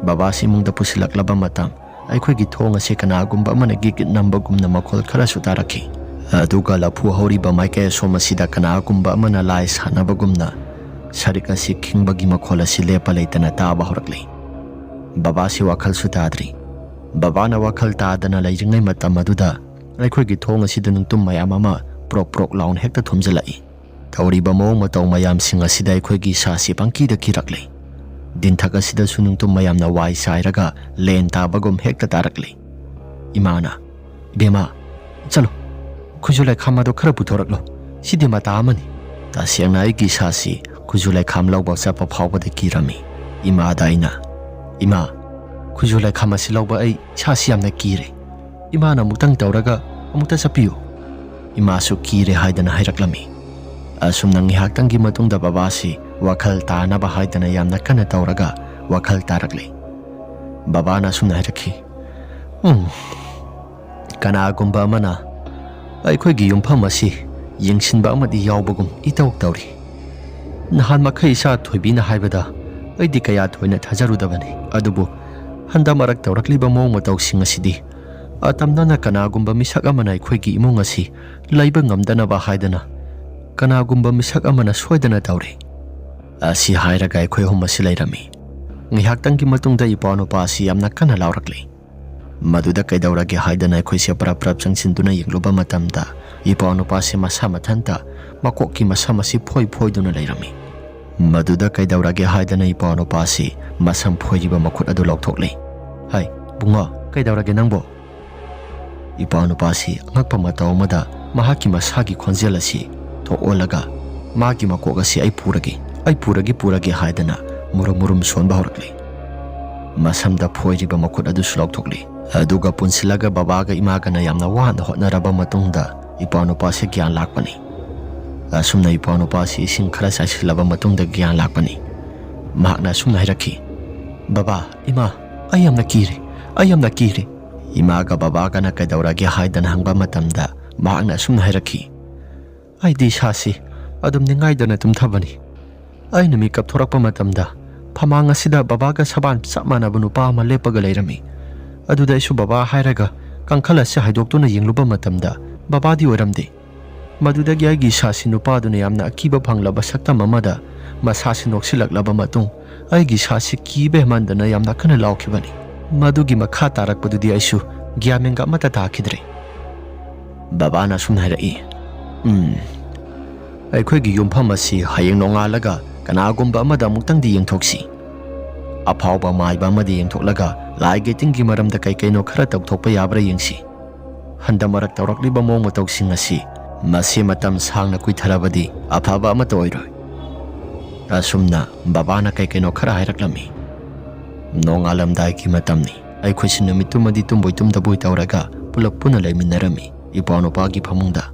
ꯕꯕꯥꯁꯤ ꯏꯃꯨꯡꯗ ꯄꯨꯁꯤꯜꯂꯛꯂꯕ ꯃꯇꯝ ꯑꯩꯈꯣꯏꯒꯤ ꯊꯣꯡ ꯑꯁꯤ ꯀꯅꯥꯒꯨꯝꯕ ꯑꯃꯅ ꯒꯤꯠ ꯒꯤꯠ ꯅꯝꯕꯒꯨꯝꯅ ꯃꯈꯣꯜ ꯈꯔꯁꯨ ꯇꯥꯔꯛꯈꯤ꯫ ꯑꯗꯨꯒ ꯂꯐꯨ ꯍꯧꯔꯤꯕ ꯃꯥꯏꯀꯩ ꯑꯁꯣꯝ ꯑꯁꯤꯗ ꯀꯅꯥꯒꯨꯝꯕ ꯑꯃꯅ ꯂꯥꯏ ꯁꯥꯟꯅꯕꯒꯨꯝꯅ ꯁꯔꯤꯛ ꯑꯁꯤ ꯈꯤꯡꯕꯒꯤ ꯃꯈꯣꯜ ꯑꯁꯤ ꯂꯦꯞꯄ ꯂꯩꯇꯅ ꯇꯥꯕ ꯍꯧꯔꯛꯂꯤ꯫ ꯕꯕꯥꯁꯤ ꯋꯥꯈꯜꯁꯨ ꯇꯥꯗ꯭ꯔꯤ꯫ ꯕꯕꯥꯅ ꯋꯥꯈꯜ ꯇꯥꯗꯅ ꯂꯩꯔꯤꯉꯩ ꯃꯇꯝ ꯑꯗꯨꯗ ꯑꯩꯈꯣꯏꯒꯤ ꯊꯣꯡ ꯑꯁꯤꯗ ꯅꯨꯡꯇꯨꯝ ꯃꯌꯥꯝ ꯑꯃ ꯄ꯭ꯔꯣꯛ ꯄ꯭ꯔꯣꯛ ꯂꯥꯎꯅ ꯍꯦꯛꯇ ꯊꯨꯝꯖꯤꯜꯂꯛꯏ꯫ ꯇꯧꯔꯤꯕ ꯃꯑꯣꯡ ꯃꯇꯧ ꯃꯌꯥꯝꯁꯤꯡ ꯑꯁꯤꯗ ꯑꯩꯈꯣꯏꯒꯤ ꯏꯁꯥꯁꯤ ꯄꯪꯀꯤꯗ ꯀꯤꯔꯛꯂꯤ꯫ ꯗꯤꯟꯊꯛ ꯑꯁꯤꯗꯁꯨ ꯅꯨꯡꯇꯨꯝ ꯃꯌꯥꯝꯅ ꯋꯥꯏ ꯆꯥꯏꯔꯒ ꯂꯦꯟ ꯇꯥꯕꯒꯨꯝ ꯍꯦꯛꯇ ꯇꯥꯔꯛꯂꯤ꯫ ꯏꯃꯥꯅ, "ꯏꯕꯦꯝꯃ, ꯆꯠꯂꯣ, ꯈꯨꯖꯨ ꯂꯩꯈꯥꯝ ꯑꯗꯣ ꯈꯔ ꯄꯨꯊꯣꯔꯛꯂꯣ, ꯁꯤꯗꯤ ꯃꯇꯥ ꯑꯃꯅꯤ꯫" ꯇꯁꯦꯡꯅ ꯑꯩꯒꯤ ꯏꯁꯥꯁꯤ ꯈꯨꯖꯨ ꯂꯩꯈꯥꯝ ꯂꯧꯕ ꯆꯠꯄ ꯐꯥꯎꯕꯗ ꯀꯤꯔꯝꯃꯤ꯫ ꯏꯃꯥꯗ ꯑꯩꯅ, "ꯏꯃꯥ, ꯈꯨꯖꯨ ꯂꯩꯈꯥꯝ ꯑꯁꯤ ꯂꯧꯕ ꯑꯩ ꯏꯁꯥꯁꯤ ꯌꯥꯝꯅ ꯀꯤꯔꯦ꯫ ꯏꯃꯥꯅ ꯑꯃꯨꯛꯇꯪ ꯇꯧꯔꯒ ꯑꯃꯨꯛꯇ ꯆꯠꯄꯤꯌꯨ꯫" ꯏꯃꯥꯁꯨ ꯀꯤꯔꯦ ꯍꯥꯏꯗꯅ ꯍꯥꯏꯔꯛꯂꯝꯃꯤ꯫ ꯑꯁꯨꯝꯅ ꯉꯥꯏꯍꯥꯛꯇꯪꯒꯤ ꯃꯇꯨꯡꯗ ꯕꯕꯥꯁꯤ ꯋꯥꯈꯜ ꯇꯥꯅꯕ ꯍꯥꯏꯗꯅ ꯌꯥꯝꯅ ꯀꯟꯅ ꯇꯧꯔꯒ ꯋꯥꯈꯜ ꯇꯥꯔꯛꯂꯤ꯫ ꯕꯕꯥꯅ ꯑꯁꯨꯝꯅ ꯍꯥꯏꯔꯛꯈꯤ, "ꯎꯝ, ꯀꯅꯥꯒꯨꯝꯕ ꯑꯃꯅ ꯑꯩꯈꯣꯏꯒꯤ ꯌꯨꯝꯐꯝ ꯑꯁꯤ ꯌꯦꯡꯁꯤꯟꯕ ꯑꯃꯗꯤ ꯌꯥꯎꯕꯒꯨꯝ ꯏꯇꯧ ꯇꯧꯔꯤ꯫ ꯅꯍꯥꯟ ꯃꯈꯩ ꯏꯆꯥ ꯊꯣꯏꯕꯤꯅ ꯍꯥꯏꯕꯗ ꯑꯩꯗꯤ ꯀꯌꯥ ꯊꯣꯏꯅ ꯊꯥꯖꯔꯨꯗꯕꯅꯤ, ꯑꯗꯨꯕꯨ ꯍꯟꯗꯛ ꯃꯔꯛ ꯇꯧꯔꯛꯂꯤꯕ ꯃꯑꯣꯡ ꯃꯇꯧꯁꯤꯡ ꯑꯁꯤꯗꯤ ꯑꯇꯝꯅꯅ ꯀꯅꯥꯒꯨꯝꯕ ꯃꯤꯁꯛ ꯑꯃꯅ ꯑꯩꯈꯣꯏꯒꯤ ꯏꯃꯨꯡ ꯑꯁꯤ ꯂꯩꯕ ꯉꯝꯗꯅꯕ ꯍꯥꯏꯗꯅ ꯀꯅꯥꯒꯨꯝꯕ ꯃꯤꯁꯛ ꯑꯃꯅ ꯁꯣꯏꯗꯅ ꯇꯧꯔꯤ꯫" ꯑꯁꯤ ꯍꯥꯏꯔꯒ ꯑꯩꯈꯣꯏ ꯑꯍꯨꯝ ꯑꯁꯤ ꯂꯩꯔꯝꯃꯤ꯫ ꯉꯥꯏꯍꯥꯛꯇꯪꯒꯤ ꯃꯇꯨꯡꯗ ꯏꯄ꯭ꯋꯥ ꯅꯨꯄꯥ ꯑꯁꯤ ꯌꯥꯝꯅ ꯀꯟꯅ ꯂꯥꯎꯔꯛꯂꯤ꯫ ꯃꯗꯨꯗ ꯀꯩꯗꯧꯔꯒꯦ ꯍꯥꯏꯗꯅ ꯑꯩꯈꯣꯏꯁꯦ ꯄꯔꯞ ꯄꯔꯞ ꯆꯪꯁꯤꯟꯗꯨꯅ ꯌꯦꯡꯂꯨꯕ ꯃꯇꯝꯗ ꯏꯄ꯭ꯋꯥ ꯅꯨꯄꯥꯁꯤ ꯃꯁꯥ ꯃꯊꯟꯇ ꯃꯀꯣꯛꯀꯤ ꯃꯁꯝ ꯑꯁꯤ ꯐꯣꯏ ꯐꯣꯏꯗꯨꯅ ꯂꯩꯔꯝꯃꯤ꯫ ꯃꯗꯨꯗ ꯀꯩꯗꯧꯔꯒꯦ ꯍꯥꯏꯗꯅ ꯏꯄ꯭ꯋꯥ ꯅꯨꯄꯥꯁꯤ ꯃꯁꯝ ꯐꯣꯏꯔꯤꯕ ꯃꯈꯨꯠ ꯑꯗꯨ ꯂꯧꯊꯣꯛꯂꯤ꯫ "ꯍꯥꯏ, ꯕꯨꯡꯉꯣ, ꯀꯩꯗꯧꯔꯒꯦ ꯅꯪꯕꯣ?" ꯏꯄ꯭ꯋꯥ ꯅꯨꯄꯥꯁꯤ ꯑꯉꯛꯄ ꯃꯇꯧ ꯑꯃꯗ ꯃꯍꯥꯛꯀꯤ ꯃꯁꯥꯒꯤ ꯈꯣꯟꯖꯦꯜ ꯑꯁꯤ ꯊꯣꯛꯑꯣꯜꯂꯒ ꯃꯥꯒꯤ ꯃꯀꯣꯛ ꯑꯁꯤ "ꯑꯩ ꯄꯨꯔꯒꯦ, ꯑꯩ ꯄꯨꯔꯒꯦ, ꯄꯨꯔꯒꯦ" ꯍꯥꯏꯗꯅ ꯃꯨꯔꯨꯝ ꯃꯨꯔꯨꯝ ꯁꯣꯟꯕ ꯍꯧꯔꯛꯂꯤ꯫ ꯃꯁꯝꯗ ꯐꯣꯏꯔꯤꯕ ꯃꯈꯨꯠ ꯑꯗꯨꯁꯨ ꯂꯧꯊꯣꯛꯂꯤ꯫ ꯑꯗꯨꯒ ꯄꯨꯟꯁꯤꯜꯂꯒ ꯕꯕꯥꯒ ꯏꯃꯥꯒꯅ ꯌꯥꯝꯅ ꯋꯥꯅ ꯍꯣꯠꯅꯔꯕ ꯃꯇꯨꯡꯗ ꯏꯄ꯭ꯋꯥ ꯅꯨꯄꯥꯁꯤ ꯒ꯭ꯌꯥꯟ ꯂꯥꯛꯄꯅꯤ꯫ ꯑꯁꯨꯝꯅ ꯏꯄ꯭ꯋꯥ ꯅꯨꯄꯥꯁꯤ ꯏꯁꯤꯡ ꯈꯔ ꯆꯥꯏꯁꯤꯜꯂꯕ ꯃꯇꯨꯡꯗ ꯒ꯭ꯌꯥꯟ ꯂꯥꯛꯄꯅꯤ꯫ ꯃꯍꯥꯛꯅ ꯑꯁꯨꯝꯅ ꯍꯥꯏꯔꯛꯈꯤ, "ꯕꯕꯥ, ꯏꯃꯥ, ꯑꯩ ꯌꯥꯝꯅ ꯀꯤꯔꯦ, ꯑꯩ ꯌꯥꯝꯅ ꯀꯤꯔꯦ꯫" ꯏꯃꯥꯒ ꯕꯕꯥꯒꯅ ꯀꯩꯗꯧꯔꯒꯦ ꯍꯥꯏꯗꯅ ꯍꯪꯕ ꯃꯇꯝꯗ ꯃꯍꯥꯛꯅ ꯑꯁꯨꯝꯅ ꯍꯥꯏꯔꯛꯈꯤ, "ꯑꯩꯗꯤ ꯏꯁꯥꯁꯤ ꯑꯗꯨꯝ ꯅꯤꯡꯉꯥꯏꯗꯅ ꯇꯨꯝꯊꯕꯅꯤ꯫ ꯑꯩꯅ ꯃꯤꯀꯞ ꯊꯣꯔꯛꯄ ꯃꯇꯝꯗ ꯐꯃꯥꯡ ꯑꯁꯤꯗ ꯕꯕꯥꯒ ꯁꯕꯥꯟ ꯆꯞ ꯃꯥꯟꯅꯕ ꯅꯨꯄꯥ ꯑꯃ ꯂꯦꯞꯄꯒ ꯂꯩꯔꯝꯃꯤ꯫ ꯑꯗꯨꯗ ꯑꯩꯁꯨ ꯕꯕꯥ ꯍꯥꯏꯔꯒ ꯀꯥꯡꯈꯜ ꯑꯁꯤ ꯍꯥꯏꯗꯣꯛꯇꯨꯅ ꯌꯦꯡꯂꯨꯕ ꯃꯇꯝꯗ ꯕꯕꯥꯗꯤ ꯑꯣꯏꯔꯝꯗꯦ꯫ ꯃꯗꯨꯗꯒꯤ ꯑꯩꯒꯤ ꯏꯁꯥꯁꯤ ꯅꯨꯄꯥꯗꯨꯅ ꯌꯥꯝꯅ ꯑꯀꯤꯕ ꯐꯪꯂꯕ ꯁꯛꯇꯝ ꯑꯃꯗ ꯃꯁꯥꯁꯤ ꯅꯣꯛꯁꯤꯜꯂꯛꯂꯕ ꯃꯇꯨꯡ ꯑꯩꯒꯤ ꯏꯁꯥꯁꯤ ꯀꯤꯕ ꯍꯦꯟꯃꯟꯗꯅ ꯌꯥꯝꯅ ꯀꯟꯅ ꯂꯥꯎꯈꯤꯕꯅꯤ꯫ ꯃꯗꯨꯒꯤ ꯃꯈꯥ ꯇꯥꯔꯛꯄꯗꯨꯗꯤ ꯑꯩꯁꯨ ꯒ꯭ꯌꯥꯟ ꯃꯦꯟꯒ ꯑꯃꯠꯇ ꯇꯥꯈꯤꯗ꯭ꯔꯦ꯫ ꯕꯕꯥꯅ ꯑꯁꯨꯝꯅ ꯍꯥꯏꯔꯛꯏ, "ꯎꯝ, ꯑꯩꯈꯣꯏꯒꯤ ꯌꯨꯝꯐꯝ ꯑꯁꯤ ꯍꯌꯦꯡ ꯅꯣꯡꯉꯥꯜꯂꯒ ꯀꯅꯥꯒꯨꯝꯕ ꯑꯃꯗ ꯑꯃꯨꯛꯇꯪꯗꯤ ꯌꯦꯡꯊꯣꯛꯁꯤ꯫ ꯑꯐꯥꯎꯕ ꯃꯥꯏꯕ ꯑꯃꯗ ꯌꯦꯡꯊꯣꯛꯂꯒ ꯂꯥꯏꯒꯤ ꯇꯤꯟꯒꯤ ꯃꯔꯝꯗ ꯀꯩ ꯀꯩꯅꯣ ꯈꯔ ꯇꯧꯊꯣꯛꯄ ꯌꯥꯕ꯭ꯔꯥ ꯌꯦꯡꯁꯤ꯫ ꯍꯟꯗꯛ ꯃꯔꯛ ꯇꯧꯔꯛꯂꯤꯕ ꯃꯑꯣꯡ ꯃꯇꯧꯁꯤꯡ ꯑꯁꯤ ꯃꯁꯤ ꯃꯇꯝ ꯁꯥꯡꯅ ꯀꯨꯏꯊꯔꯕꯗꯤ ꯑꯐꯕ ꯑꯃꯠꯇ ꯑꯣꯏꯔꯣꯏ"꯫ ꯑꯁꯨꯝꯅ ꯕꯕꯥꯅ ꯀꯩ ꯀꯩꯅꯣ ꯈꯔ ꯍꯥꯏꯔꯛꯂꯝꯃꯤ꯫ ꯅꯣꯡꯉꯥꯜꯂꯝꯗꯥꯏꯒꯤ ꯃꯇꯝꯅꯤ꯫ ꯑꯩꯈꯣꯏꯁꯤ ꯅꯨꯃꯤꯠꯇꯨꯃꯗꯤ ꯇꯨꯝꯕꯣꯏ ꯇꯨꯝꯗꯕꯣꯏ ꯇꯧꯔꯒ ꯄꯨꯂꯞ ꯄꯨꯟꯅ ꯂꯩꯃꯤꯟꯅꯔꯝꯃꯤ ꯏꯄ꯭ꯋꯥ ꯅꯨꯄꯥꯒꯤ ꯐꯃꯨꯡꯗ꯫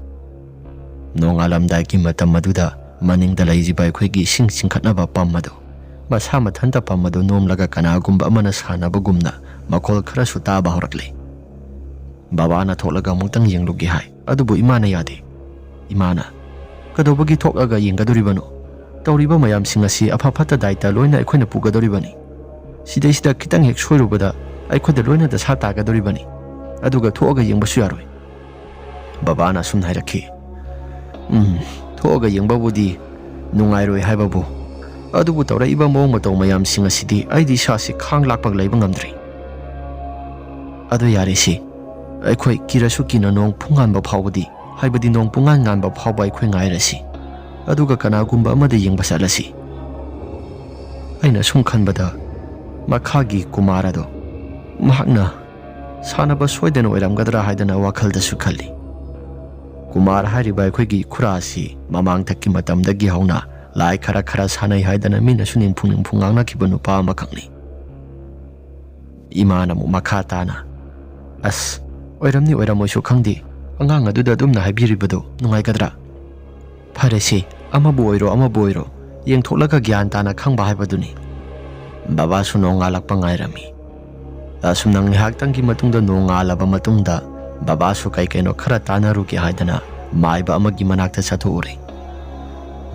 ꯅꯣꯡꯉꯥꯜꯂꯝꯗꯥꯏꯒꯤ ꯃꯇꯝ ꯑꯗꯨꯗ ꯃꯅꯤꯡꯗ ꯂꯩꯔꯤꯕ ꯑꯩꯈꯣꯏꯒꯤ ꯏꯁꯤꯡ ꯆꯤꯡꯈꯠꯅꯕ ꯄꯝ ꯑꯗꯨ ꯃꯁꯥ ꯃꯊꯟꯇ ꯄꯝ ꯑꯗꯨ ꯅꯣꯝꯂꯒ ꯀꯅꯥꯒꯨꯝꯕ ꯑꯃꯅ ꯁꯥꯟꯅꯕꯒꯨꯝꯅ ꯃꯈꯣꯜ ꯈꯔꯁꯨ ꯇꯥꯕ ꯍꯧꯔꯛꯂꯦ꯫ ꯕꯕꯥꯅ ꯊꯣꯛꯂꯒ ꯑꯃꯨꯛꯇꯪ ꯌꯦꯡꯂꯨꯒꯦ ꯍꯥꯏ, ꯑꯗꯨꯕꯨ ꯏꯃꯥꯅ ꯌꯥꯗꯦ꯫ ꯏꯃꯥꯅ, "ꯀꯩꯗꯧꯕꯒꯤ ꯊꯣꯛꯂꯒ ꯌꯦꯡꯒꯗꯣꯔꯤꯕꯅꯣ? ꯇꯧꯔꯤꯕ ꯃꯌꯥꯝꯁꯤꯡ ꯑꯁꯤ ꯑꯐ ꯐꯠꯇ ꯗꯥꯏꯇ ꯂꯣꯏꯅ ꯑꯩꯈꯣꯏꯅ ꯄꯨꯒꯗꯣꯔꯤꯕꯅꯤ꯫ ꯁꯤꯗꯩꯁꯤꯗ ꯈꯤꯇꯪ ꯍꯦꯛ ꯁꯣꯏꯔꯨꯕꯗ ꯑꯩꯈꯣꯏꯗ ꯂꯣꯏꯅ ꯗꯁꯥ ꯇꯥꯒꯗꯣꯔꯤꯕꯅꯤ꯫ ꯑꯗꯨꯒ ꯊꯣꯛꯑꯒ ꯌꯦꯡꯕꯁꯨ ꯌꯥꯔꯣꯏ"꯫ ꯕꯕꯥꯅ ꯑꯁꯨꯝꯅ ꯍꯥꯏꯔꯛꯈꯤ, "ꯎꯝ, ꯊꯣꯛꯑꯒ ꯌꯦꯡꯕꯕꯨꯗꯤ ꯅꯨꯡꯉꯥꯏꯔꯣꯏ ꯍꯥꯏꯕꯕꯨ, ꯑꯗꯨꯕꯨ ꯇꯧꯔꯛꯏꯕ ꯃꯑꯣꯡ ꯃꯇꯧ ꯃꯌꯥꯝꯁꯤꯡ ꯑꯁꯤꯗꯤ ꯑꯩꯗꯤ ꯏꯁꯥꯁꯤ ꯈꯥꯡ ꯂꯥꯛꯄꯒ ꯂꯩꯕ ꯉꯝꯗ꯭ꯔꯤ꯫ ꯑꯗꯨ ꯌꯥꯔꯦꯁꯤ, ꯑꯩꯈꯣꯏ ꯀꯤꯔꯁꯨ ꯀꯤꯅ ꯅꯣꯡ ꯄꯨꯡꯉꯥꯟꯕ ꯐꯥꯎꯕꯗꯤ, ꯍꯥꯏꯕꯗꯤ ꯅꯣꯡ ꯄꯨꯡꯉꯥꯟ ꯉꯥꯟꯕ ꯐꯥꯎꯕ ꯑꯩꯈꯣꯏ ꯉꯥꯏꯔꯁꯤ꯫ ꯑꯗꯨꯒ ꯀꯅꯥꯒꯨꯝꯕ ꯑꯃꯗ ꯌꯦꯡꯕ ꯆꯠꯂꯁꯤ"꯫ ꯑꯩꯅ ꯁꯨꯝ ꯈꯟꯕꯗ ꯃꯈꯥꯒꯤ ꯀꯨꯃꯥꯔ ꯑꯗꯣ ꯃꯍꯥꯛꯅ ꯁꯥꯟꯅꯕ ꯁꯣꯏꯗꯅ ꯑꯣꯏꯔꯝꯒꯗ꯭ꯔꯥ ꯍꯥꯏꯗꯅ ꯋꯥꯈꯜꯗꯁꯨ ꯈꯜꯂꯤ꯫ ꯀꯨꯃꯥꯔ ꯍꯥꯏꯔꯤꯕ ꯑꯩꯈꯣꯏꯒꯤ ꯈꯨꯔꯥ ꯑꯁꯤ ꯃꯃꯥꯡꯊꯛꯀꯤ ꯃꯇꯝꯗꯒꯤ ꯍꯧꯅ ꯂꯥꯏ ꯈꯔ ꯈꯔ ꯁꯥꯟꯅꯩ ꯍꯥꯏꯗꯅ ꯃꯤꯅꯁꯨ ꯅꯤꯡꯐꯨ ꯅꯤꯡꯐꯨ ꯉꯥꯡꯅꯈꯤꯕ ꯅꯨꯄꯥ ꯑꯃꯈꯛꯅꯤ꯫ ꯏꯃꯥꯅ ꯑꯃꯨꯛ ꯃꯈꯥ ꯇꯥꯅ, "ꯑꯁ, ꯑꯣꯏꯔꯝꯅꯤ ꯑꯣꯏꯔꯝꯃꯣꯏꯁꯨ ꯈꯪꯗꯦ, ꯑꯉꯥꯡ ꯑꯗꯨꯗ ꯑꯗꯨꯝꯅ ꯍꯥꯏꯕꯤꯔꯤꯕꯗꯨ ꯅꯨꯡꯉꯥꯏꯒꯗ꯭ꯔꯥ? ꯐꯔꯦꯁꯦ, ꯑꯃꯕꯨ ꯑꯣꯏꯔꯣ ꯑꯃꯕꯨ ꯑꯣꯏꯔꯣ, ꯌꯦꯡꯊꯣꯛꯂꯒ ꯒ꯭ꯌꯥꯟ ꯇꯥꯅ ꯈꯪꯕ ꯍꯥꯏꯕꯗꯨꯅꯤ"꯫ ꯕꯕꯥꯁꯨ ꯅꯣꯡꯉꯥꯜꯂꯛꯄ ꯉꯥꯏꯔꯝꯃꯤ꯫ ꯑꯁꯨꯝꯅ ꯉꯥꯏꯍꯥꯛꯇꯪꯒꯤ ꯃꯇꯨꯡꯗ ꯅꯣꯡꯉꯥꯜꯂꯕ ꯃꯇꯨꯡꯗ ꯕꯕꯥꯁꯨ ꯀꯩ ꯀꯩꯅꯣ ꯈꯔ ꯇꯥꯟꯅꯔꯨꯒꯦ ꯍꯥꯏꯗꯅ ꯃꯥꯏꯕ ꯑꯃꯒꯤ ꯃꯅꯥꯛꯇ ꯆꯠꯊꯣꯛꯎꯔꯦ꯫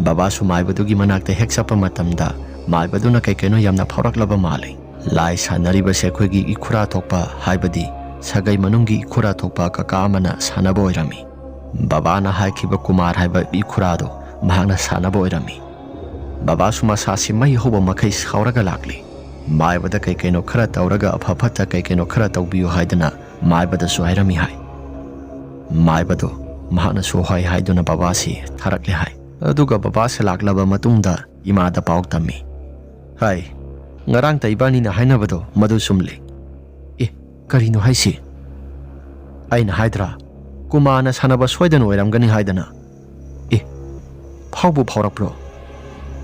ꯕꯕꯥꯁꯨ ꯃꯥꯏꯕꯗꯨꯒꯤ ꯃꯅꯥꯛꯇ ꯍꯦꯛ ꯆꯠꯄ ꯃꯇꯝꯗ ꯃꯥꯏꯕꯗꯨꯅ ꯀꯩ ꯀꯩꯅꯣ ꯌꯥꯝꯅ ꯐꯥꯎꯔꯛꯂꯕ ꯃꯥꯜꯂꯦ꯫ ꯂꯥꯏ ꯁꯥꯟꯅꯔꯤꯕꯁꯦ ꯑꯩꯈꯣꯏꯒꯤ ꯏꯈꯨꯔꯥ ꯊꯣꯛꯄ, ꯍꯥꯏꯕꯗꯤ ꯁꯥꯒꯩ ꯃꯅꯨꯡꯒꯤ ꯏꯈꯨꯔꯥ ꯊꯣꯛꯄ ꯀꯀꯥ ꯑꯃꯅ ꯁꯥꯟꯅꯕ ꯑꯣꯏꯔꯝꯃꯤ꯫ ꯕꯕꯥꯅ ꯍꯥꯏꯈꯤꯕ ꯀꯨꯃꯥꯔ ꯍꯥꯏꯕ ꯏꯈꯨꯔꯥꯗꯣ ꯃꯍꯥꯛꯅ ꯁꯥꯟꯅꯕ ꯑꯣꯏꯔꯝꯃꯤ꯫ ꯕꯕꯥꯁꯨ ꯃꯁꯥꯁꯤ ꯃꯩ ꯍꯧꯕ ꯃꯈꯩ ꯁꯥꯎꯔꯒ ꯂꯥꯛꯂꯤ꯫ ꯃꯥꯏꯕꯗ ꯀꯩ ꯀꯩꯅꯣ ꯈꯔ ꯇꯧꯔꯒ ꯑꯐ ꯐꯠꯇ ꯀꯩ ꯀꯩꯅꯣ ꯈꯔ ꯇꯧꯕꯤꯌꯨ ꯍꯥꯏꯗꯅ ꯃꯥꯏꯕꯗꯁꯨ ꯍꯥꯏꯔꯝꯃꯤ ꯍꯥꯏ꯫ ꯃꯥꯏꯕꯗꯣ ꯃꯍꯥꯛꯅꯁꯨ ꯍꯣꯏ ꯍꯥꯏꯗꯨꯅ ꯕꯕꯥꯁꯤ ꯊꯥꯔꯛꯂꯦ ꯍꯥꯏ꯫ ꯑꯗꯨꯒ ꯕꯕꯥꯁꯤ ꯂꯥꯛꯂꯕ ꯃꯇꯨꯡꯗ ꯏꯃꯥꯗ ꯄꯥꯎ ꯇꯝꯃꯤ꯫ ꯍꯥꯏ, ꯉꯔꯥꯡꯇ ꯏꯕꯥꯅꯤꯅ ꯍꯥꯏꯅꯕꯗꯣ ꯃꯗꯨ ꯆꯨꯝꯂꯦ꯫ ꯑꯦ, ꯀꯔꯤꯅꯣ ꯍꯥꯏꯁꯤ? ꯑꯩꯅ ꯍꯥꯏꯗ꯭ꯔꯥ, ꯀꯨꯃꯥꯔꯅ ꯁꯥꯟꯅꯕ ꯁꯣꯏꯗꯅ ꯑꯣꯏꯔꯝꯒꯅꯤ ꯍꯥꯏꯗꯅ꯫ ꯑꯦ, ꯐꯥꯎꯕꯨ ꯐꯥꯎꯔꯛꯄ꯭ꯔꯣ?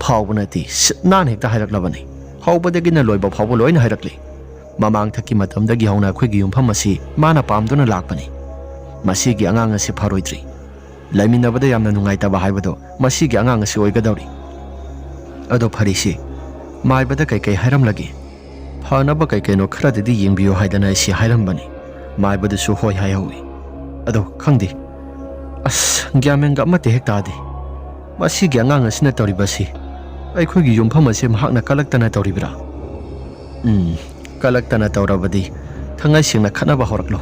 ꯐꯥꯎꯕ ꯅꯠꯇꯦ, ꯁꯤꯠ ꯅꯥꯟꯅ ꯍꯦꯛꯇ ꯍꯥꯏꯔꯛꯂꯕꯅꯤ꯫ ꯍꯧꯕꯗꯒꯤꯅ ꯂꯣꯏꯕ ꯐꯥꯎꯕ ꯂꯣꯏꯅ ꯍꯥꯏꯔꯛꯂꯤ꯫ ꯃꯃꯥꯡꯊꯛꯀꯤ ꯃꯇꯝꯗꯒꯤ ꯍꯧꯅ ꯑꯩꯈꯣꯏꯒꯤ ꯌꯨꯝꯐꯝ ꯑꯁꯤ ꯃꯥꯅ ꯄꯥꯝꯗꯨꯅ ꯂꯥꯛꯄꯅꯤ꯫ ꯃꯁꯤꯒꯤ ꯑꯉꯥꯡ ꯑꯁꯤ ꯐꯔꯣꯏꯗ꯭ꯔꯤ꯫ ꯂꯩꯃꯤꯟꯅꯕꯗ ꯌꯥꯝꯅ ꯅꯨꯡꯉꯥꯏꯇꯕ ꯍꯥꯏꯕꯗꯣ ꯃꯁꯤꯒꯤ ꯑꯉꯥꯡ ꯑꯁꯤ ꯑꯣꯏꯒꯗꯧꯔꯤ꯫ ꯑꯗꯣ ꯐꯔꯦꯁꯦ, ꯃꯥꯏꯕꯗ ꯀꯩꯀꯩ ꯍꯥꯏꯔꯝꯂꯒꯦ? ꯐꯅꯕ ꯀꯩ ꯀꯩꯅꯣ ꯈꯔꯗꯗꯤ ꯌꯦꯡꯕꯤꯌꯨ ꯍꯥꯏꯗꯅ ꯑꯩꯁꯤ ꯍꯥꯏꯔꯝꯕꯅꯤ꯫ ꯃꯥꯏꯕꯗꯨꯁꯨ ꯍꯣꯏ ꯍꯥꯏꯍꯧꯏ꯫ ꯑꯗꯣ ꯈꯪꯗꯦ, ꯑꯁ, ꯒ꯭ꯌꯥꯟ ꯃꯦꯟꯒ ꯑꯃꯠꯇ ꯍꯦꯛ ꯇꯥꯗꯦ꯫ ꯃꯁꯤꯒꯤ ꯑꯉꯥꯡ ꯑꯁꯤꯅ ꯇꯧꯔꯤꯕꯁꯤ ꯑꯩꯈꯣꯏꯒꯤ ꯌꯨꯝꯐꯝ ꯑꯁꯦ ꯃꯍꯥꯛꯅ ꯀꯜꯂꯛꯇꯅ ꯇꯧꯔꯤꯕ꯭ꯔꯥ? ꯎꯝ, ꯀꯜꯂꯛꯇꯅ ꯇꯧꯔꯕꯗꯤ ꯊꯉꯩ ꯁꯦꯡꯅ ꯈꯠꯅꯕ ꯍꯧꯔꯛꯂꯣ꯫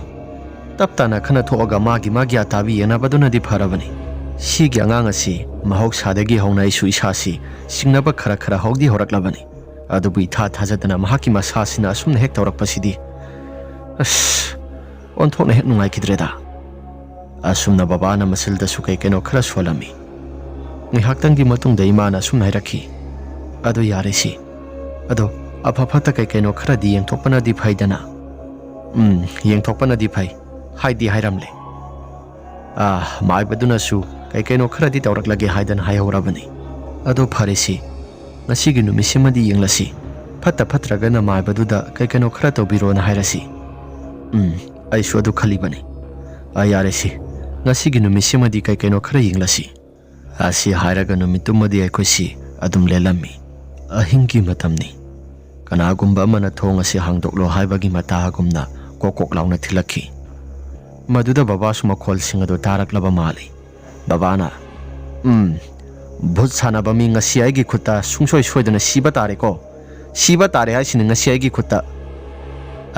ꯇꯞ ꯇꯥꯅ ꯈꯟꯅ ꯊꯣꯛꯑꯒ ꯃꯥꯒꯤ ꯃꯥꯒꯤ ꯑꯇꯥꯕꯤ ꯌꯦꯟꯅꯕꯗꯨꯅꯗꯤ ꯐꯔꯕꯅꯤ꯫ ꯁꯤꯒꯤ ꯑꯉꯥꯡ ꯑꯁꯤ ꯃꯍꯧꯁꯥꯗꯒꯤ ꯍꯧꯅ ꯑꯩꯁꯨ ꯏꯁꯥꯁꯤ ꯆꯤꯡꯅꯕ ꯈꯔ ꯈꯔ ꯍꯧꯗꯤ ꯍꯧꯔꯛꯂꯕꯅꯤ꯫ ꯑꯗꯨꯕꯨ ꯏꯊꯥ ꯊꯥꯖꯗꯅ ꯃꯍꯥꯛꯀꯤ ꯃꯁꯥꯁꯤꯅ ꯑꯁꯨꯝꯅ ꯍꯦꯛ ꯇꯧꯔꯛꯄꯁꯤꯗꯤ, ꯑꯁ, ꯑꯣꯟꯊꯣꯛꯅ ꯍꯦꯛ ꯅꯨꯡꯉꯥꯏꯈꯤꯗ꯭ꯔꯦꯗ꯫ ꯑꯁꯨꯝꯅ ꯕꯕꯥꯅ ꯃꯁꯤꯜꯗꯁꯨ ꯀꯩ ꯀꯩꯅꯣ ꯈꯔ ꯁꯣꯜꯂꯝꯃꯤ꯫ ꯉꯥꯏꯍꯥꯛꯇꯪꯒꯤ ꯃꯇꯨꯡꯗ ꯏꯃꯥꯅ ꯑꯁꯨꯝꯅ ꯍꯥꯏꯔꯛꯈꯤ, "ꯑꯗꯨ ꯌꯥꯔꯦꯁꯤ꯫ ꯑꯗꯣ ꯑꯐ ꯐꯠꯇ ꯀꯩ ꯀꯩꯅꯣ ꯈꯔꯗꯤ ꯌꯦꯡꯊꯣꯛꯄꯅꯗꯤ ꯐꯩꯗꯅ?" "ꯎꯝ, ꯌꯦꯡꯊꯣꯛꯄꯅꯗꯤ ꯐꯩ꯫ ꯍꯥꯏꯗꯤ ꯍꯥꯏꯔꯝꯂꯦ꯫ ꯑꯥ, ꯃꯥꯏꯕꯗꯨꯅꯁꯨ ꯀꯩ ꯀꯩꯅꯣ ꯈꯔꯗꯤ ꯇꯧꯔꯛꯂꯒꯦ ꯍꯥꯏꯗꯅ ꯍꯥꯏꯍꯧꯔꯕꯅꯤ꯫ ꯑꯗꯣ ꯐꯔꯦꯁꯤ, ꯉꯁꯤꯒꯤ ꯅꯨꯃꯤꯠꯁꯤꯃꯗꯤ ꯌꯦꯡꯂꯁꯤ꯫ ꯐꯠꯇ ꯐꯠꯇ꯭ꯔꯒꯅ ꯃꯥꯏꯕꯗꯨꯗ ꯀꯩ ꯀꯩꯅꯣ ꯈꯔ ꯇꯧꯕꯤꯔꯣꯅ ꯍꯥꯏꯔꯁꯤ꯫ ꯎꯝ, ꯑꯩꯁꯨ ꯑꯗꯨ ꯈꯜꯂꯤꯕꯅꯤ꯫ ꯑꯥ, ꯌꯥꯔꯦꯁꯤ, ꯉꯁꯤꯒꯤ ꯅꯨꯃꯤꯠꯁꯤꯃꯗꯤ ꯀꯩ ꯀꯩꯅꯣ ꯈꯔ ꯌꯦꯡꯂꯁꯤ꯫" ꯑꯁꯤ ꯍꯥꯏꯔꯒ ꯅꯨꯃꯤꯠꯇꯨꯃꯗꯤ ꯑꯩꯈꯣꯏꯁꯤ ꯑꯗꯨꯝ ꯂꯦꯜꯂꯝꯃꯤ꯫ ꯑꯍꯤꯡꯒꯤ ꯃꯇꯝꯅꯤ꯫ ꯀꯅꯥꯒꯨꯝꯕ ꯑꯃꯅ ꯊꯣꯡ ꯑꯁꯤ ꯍꯥꯡꯗꯣꯛꯂꯣ ꯍꯥꯏꯕꯒꯤ ꯃꯇꯥꯒꯨꯝꯅ ꯀꯣꯛ ꯀꯣꯛ ꯂꯥꯎꯅ ꯊꯤꯜꯂꯛꯈꯤ꯫ ꯃꯗꯨꯗ ꯕꯕꯥꯁꯨ ꯃꯈꯣꯜꯁꯤꯡ ꯑꯗꯨ ꯇꯥꯔꯛꯂꯕ ꯃꯥꯜꯂꯤ꯫ ꯕꯕꯥꯅ, "ꯎꯝ, ꯚꯨꯠ ꯁꯥꯟꯅꯕ ꯃꯤ ꯉꯁꯤ ꯑꯩꯒꯤ ꯈꯨꯠꯇ ꯁꯨꯡꯁꯣꯏ ꯁꯣꯏꯗꯅ ꯁꯤꯕ ꯇꯥꯔꯦꯀꯣ꯫ "ꯁꯤꯕ ꯇꯥꯔꯦ ꯍꯥꯏꯁꯤꯅꯤ ꯉꯁꯤ ꯑꯩꯒꯤ ꯈꯨꯠꯇ"꯫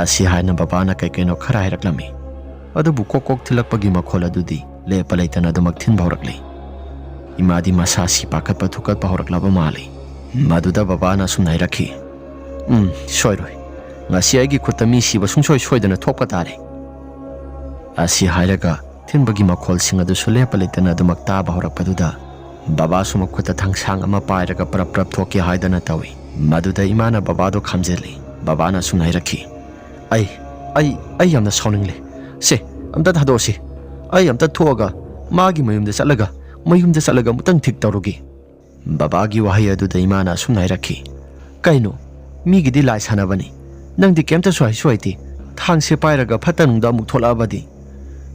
ꯑꯁꯤ ꯍꯥꯏꯅ ꯕꯕꯥꯅ ꯀꯩ ꯀꯩꯅꯣ ꯈꯔ ꯍꯥꯏꯔꯛꯂꯝꯃꯤ꯫ ꯑꯗꯨꯕꯨ ꯀꯣꯛ ꯀꯣꯛ ꯊꯤꯜꯂꯛꯄꯒꯤ ꯃꯈꯣꯜ ꯑꯗꯨꯗꯤ ꯂꯦꯞꯄ ꯂꯩꯇꯅ ꯑꯗꯨꯃꯛ ꯊꯤꯟꯕ ꯍꯧꯔꯛꯂꯤ꯫ ꯏꯃꯥꯗꯤ ꯃꯁꯥꯁꯤ ꯄꯥꯈꯠꯄ ꯊꯨꯀꯠꯄ ꯍꯧꯔꯛꯂꯕ ꯃꯥꯜꯂꯤ꯫ ꯃꯗꯨꯗ ꯕꯕꯥꯅ ꯑꯁꯨꯝꯅ ꯍꯥꯏꯔꯛꯈꯤ, "ꯎꯝ, ꯁꯣꯏꯔꯣꯏ꯫ ꯉꯁꯤ ꯑꯩꯒꯤ ꯈꯨꯠꯇ ꯃꯤ ꯁꯤꯕ ꯁꯨꯡꯁꯣꯏ ꯁꯣꯏꯗꯅ ꯊꯣꯛꯄ ꯇꯥꯔꯦ"꯫ ꯑꯁꯤ ꯍꯥꯏꯔꯒ ꯊꯤꯟꯕꯒꯤ ꯃꯈꯣꯜꯁꯤꯡ ꯑꯗꯨꯁꯨ ꯂꯦꯞꯄ ꯂꯩꯇꯅ ꯑꯗꯨꯃꯛ ꯇꯥꯕ ꯍꯧꯔꯛꯄꯗꯨꯗ ꯕꯕꯥꯁꯨ ꯃꯈꯨꯠꯇ ꯊꯥꯡꯁꯥꯡ ꯑꯃ ꯄꯥꯏꯔꯒ ꯄ꯭ꯔꯞ ꯄ꯭ꯔꯞ ꯊꯣꯛꯀꯦ ꯍꯥꯏꯗꯅ ꯇꯧꯏ꯫ ꯃꯗꯨꯗ ꯏꯃꯥꯅ ꯕꯕꯥꯗꯨ ꯈꯥꯝꯖꯤꯜꯂꯤ꯫ ꯕꯕꯥꯅ ꯑꯁꯨꯝꯅ ꯍꯥꯏꯔꯛꯈꯤ, "ꯑꯩ, ꯑꯩ, ꯑꯩ ꯌꯥꯝꯅ ꯁꯥꯎꯅꯤꯡꯂꯦ꯫ ꯁꯦ, ꯑꯝꯇ ꯊꯥꯗꯣꯛꯑꯁꯤ꯫ ꯑꯩ ꯑꯝꯇ ꯊꯣꯛꯑꯒ ꯃꯥꯒꯤ ꯃꯌꯨꯝꯗ ꯆꯠꯂꯒ, ꯃꯌꯨꯝꯗ ꯆꯠꯂꯒ ꯑꯃꯨꯛꯇꯪ ꯊꯤꯛ ꯇꯧꯔꯨꯒꯦ"꯫ ꯕꯕꯥꯒꯤ ꯋꯥꯍꯩ ꯑꯗꯨꯗ ꯏꯃꯥꯅ ꯑꯁꯨꯝꯅ ꯍꯥꯏꯔꯛꯈꯤ, "ꯀꯩꯅꯣ? ꯃꯤꯒꯤꯗꯤ ꯂꯥꯏ ꯁꯥꯟꯅꯕꯅꯤ꯫ ꯅꯪꯗꯤ ꯀꯩꯝꯇꯁꯨ ꯍꯥꯏꯁꯨ ꯍꯥꯏꯗꯦ꯫ ꯊꯥꯡꯁꯦ ꯄꯥꯏꯔꯒ ꯐꯠꯇ ꯅꯨꯡꯗ ꯑꯃꯨꯛ ꯊꯣꯛꯂꯛꯑꯕꯗꯤ?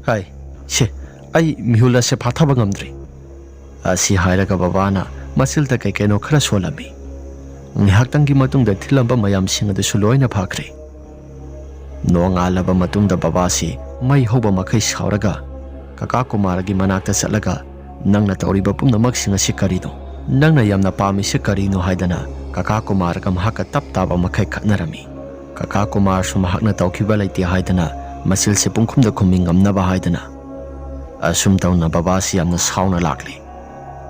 ꯍꯥꯏ, ꯁꯦ, ꯑꯩ ꯃꯤꯍꯨꯜ ꯑꯁꯦ ꯐꯥꯊꯕ ꯉꯝꯗ꯭ꯔꯦ"꯫ ꯑꯁꯤ ꯍꯥꯏꯔꯒ ꯕꯕꯥꯅ ꯃꯆꯤꯜꯗ ꯀꯩ ꯀꯩꯅꯣ ꯈꯔ ꯁꯣꯜꯂꯝꯃꯤ꯫ ꯉꯥꯏꯍꯥꯛꯇꯪꯒꯤ ꯃꯇꯨꯡꯗ ꯊꯤꯜꯂꯝꯕ ꯃꯌꯥꯝꯁꯤꯡ ꯑꯗꯨꯁꯨ ꯂꯣꯏꯅ ꯐꯈ꯭ꯔꯦ꯫ ꯅꯣꯡꯉꯥꯜꯂꯕ ꯃꯇꯨꯡꯗ ꯕꯕꯥꯁꯤ ꯃꯩ ꯍꯧꯕ ꯃꯈꯩ ꯁꯥꯎꯔꯒ ꯀꯀꯥ ꯀꯨꯃꯥꯔꯒꯤ ꯃꯅꯥꯛꯇ ꯆꯠꯂꯒ, "ꯅꯪꯅ ꯇꯧꯔꯤꯕ ꯄꯨꯝꯅꯃꯛꯁꯤꯡ ꯑꯁꯤ ꯀꯔꯤꯅꯣ? ꯅꯪꯅ ꯌꯥꯝꯅ ꯄꯥꯝꯃꯤꯁꯤ ꯀꯔꯤꯅꯣ?" ꯍꯥꯏꯗꯅ ꯀꯀꯥ ꯀꯨꯃꯥꯔꯒ ꯃꯍꯥꯛꯀ ꯇꯞ ꯇꯥꯕ ꯃꯈꯩ ꯈꯠꯅꯔꯝꯃꯤ꯫ ꯀꯀꯥ ꯀꯨꯃꯥꯔꯁꯨ ꯃꯍꯥꯛꯅ ꯇꯧꯈꯤꯕ ꯂꯩꯇꯦ ꯍꯥꯏꯗꯅ ꯃꯆꯤꯜꯁꯤ ꯄꯨꯡꯈꯨꯝꯗ ꯈꯨꯝꯃꯤ ꯉꯝꯅꯕ ꯍꯥꯏꯗꯅ꯫ ꯑꯁꯨꯝ ꯇꯧꯅ ꯕꯕꯥꯁꯤ ꯌꯥꯝꯅ ꯁꯥꯎꯅ ꯂꯥꯛꯂꯤ꯫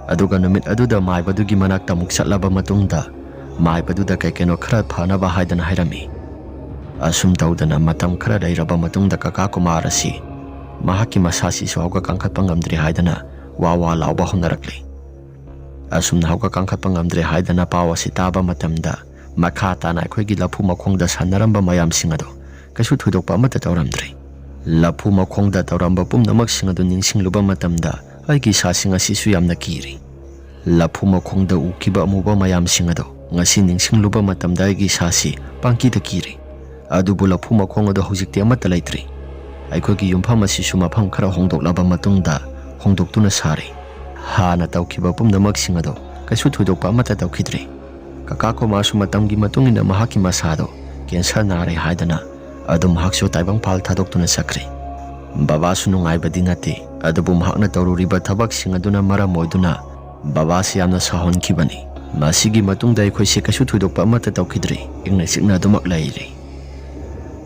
ꯑꯗꯨꯒ ꯅꯨꯃꯤꯠ ꯑꯗꯨꯗ ꯃꯥꯏꯕꯗꯨꯒꯤ ꯃꯅꯥꯛꯇ ꯑꯃꯨꯛ ꯆꯠꯂꯕ ꯃꯇꯨꯡꯗ ꯃꯥꯏꯕꯗꯨꯗ ꯀꯩ ꯀꯩꯅꯣ ꯈꯔ ꯐꯅꯕ ꯍꯥꯏꯗꯅ ꯍꯥꯏꯔꯝꯃꯤ꯫ ꯑꯁꯨꯝ ꯇꯧꯗꯅ ꯃꯇꯝ ꯈꯔ ꯂꯩꯔꯕ ꯃꯇꯨꯡꯗ ꯀꯀꯥ ꯀꯨꯃꯥꯔ ꯑꯁꯤ ꯃꯍꯥꯛꯀꯤ ꯃꯁꯥꯁꯤꯁꯨ ꯍꯧꯒꯠ ꯀꯥꯡꯈꯠꯄ ꯉꯝꯗ꯭ꯔꯦ ꯍꯥꯏꯗꯅ ꯋꯥ ꯋꯥ ꯂꯥꯎꯕ ꯍꯧꯅꯔꯛꯂꯤ꯫ ꯑꯁꯨꯝꯅ ꯍꯧꯒꯠ ꯀꯥꯡꯈꯠꯄ ꯉꯝꯗ꯭ꯔꯦ ꯍꯥꯏꯗꯅ ꯄꯥꯎ ꯑꯁꯤ ꯇꯥꯕ ꯃꯇꯝꯗ ꯃꯈꯥ ꯇꯥꯅ ꯑꯩꯈꯣꯏꯒꯤ ꯂꯐꯨ ꯃꯈꯣꯡꯗ ꯁꯥꯟꯅꯔꯝꯕ ꯃꯌꯥꯝꯁꯤꯡ ꯑꯗꯨ ꯀꯩꯁꯨ ꯊꯣꯏꯗꯣꯛꯄ ꯑꯃꯠꯇ ꯇꯧꯔꯝꯗ꯭ꯔꯦ꯫ ꯂꯐꯨ ꯃꯈꯣꯡꯗ ꯇꯧꯔꯝꯕ ꯄꯨꯝꯅꯃꯛꯁꯤꯡ ꯑꯗꯨ ꯅꯤꯡꯁꯤꯡꯂꯨꯕ ꯃꯇꯝꯗ ꯑꯩꯒꯤ ꯏꯁꯥꯁꯤꯡ ꯑꯁꯤꯁꯨ ꯌꯥꯝꯅ ꯀꯤꯔꯤ꯫ ꯂꯐꯨ ꯃꯈꯣꯡꯗ ꯎꯈꯤꯕ ꯑꯃꯨꯕ ꯃꯌꯥꯝꯁꯤꯡ ꯑꯗꯨ ꯉꯁꯤ ꯅꯤꯡꯁꯤꯡꯂꯨꯕ ꯃꯇꯝꯗ ꯑꯩꯒꯤ ꯏꯁꯥꯁꯤ ꯄꯪꯀꯤꯗ ꯀꯤꯔꯤ꯫ ꯑꯗꯨꯕꯨ ꯂꯐꯨ ꯃꯈꯣꯡ ꯑꯗꯨ ꯍꯧꯖꯤꯛꯇꯤ ꯑꯃꯠꯇ ꯂꯩꯇ꯭ꯔꯤ꯫ ꯑꯩꯈꯣꯏꯒꯤ ꯌꯨꯝꯐꯝ ꯑꯁꯤꯁꯨ ꯃꯐꯝ ꯈꯔ ꯍꯣꯡꯗꯣꯛꯂꯕ ꯃꯇꯨꯡꯗ ꯍꯣꯡꯗꯣꯛꯇꯨꯅ ꯁꯥꯔꯤ꯫ ꯍꯥꯟꯅ ꯇꯧꯈꯤꯕ ꯄꯨꯝꯅꯃꯛꯁꯤꯡ ꯑꯗꯨ ꯀꯩꯁꯨ ꯊꯣꯏꯗꯣꯛꯄ ꯑꯃꯠꯇ ꯇꯧꯈꯤꯗ꯭ꯔꯤ꯫ ꯀꯀꯥ ꯀꯨꯃꯥꯔꯁꯨ ꯃꯇꯝꯒꯤ ꯃꯇꯨꯡ ꯏꯟꯅ ꯃꯍꯥꯛꯀꯤ ꯃꯁꯥꯗꯣ ꯀꯦꯟꯁꯔ ꯅꯥꯔꯦ ꯍꯥꯏꯗꯅ ꯑꯗꯨꯝ ꯃꯍꯥꯛꯁꯨ ꯇꯥꯏꯕꯪꯄꯥꯜ ꯊꯥꯗꯣꯛꯇꯨꯅ ꯆꯠꯈ꯭ꯔꯦ꯫ ꯕꯕꯥꯁꯨ ꯅꯨꯡꯉꯥꯏꯕꯗꯤ ꯅꯠꯇꯦ, ꯑꯗꯨꯕꯨ ꯃꯍꯥꯛꯅ ꯇꯧꯔꯨꯔꯤꯕ ꯊꯕꯛꯁꯤꯡ ꯑꯗꯨꯅ ꯃꯔꯝ ꯑꯣꯏꯗꯨꯅ ꯕꯕꯥꯁꯤ ꯌꯥꯝꯅ ꯁꯥꯎꯍꯟꯈꯤꯕꯅꯤ꯫ ꯃꯁꯤꯒꯤ ꯃꯇꯨꯡꯗ ꯑꯩꯈꯣꯏꯁꯦ ꯀꯩꯁꯨ ꯊꯣꯏꯗꯣꯛꯄ ꯑꯃꯠꯇ ꯇꯧꯈꯤꯗ꯭ꯔꯦ꯫ ꯏꯪꯅ ꯆꯤꯛꯅ ꯑꯗꯨꯃꯛ ꯂꯩꯔꯦ꯫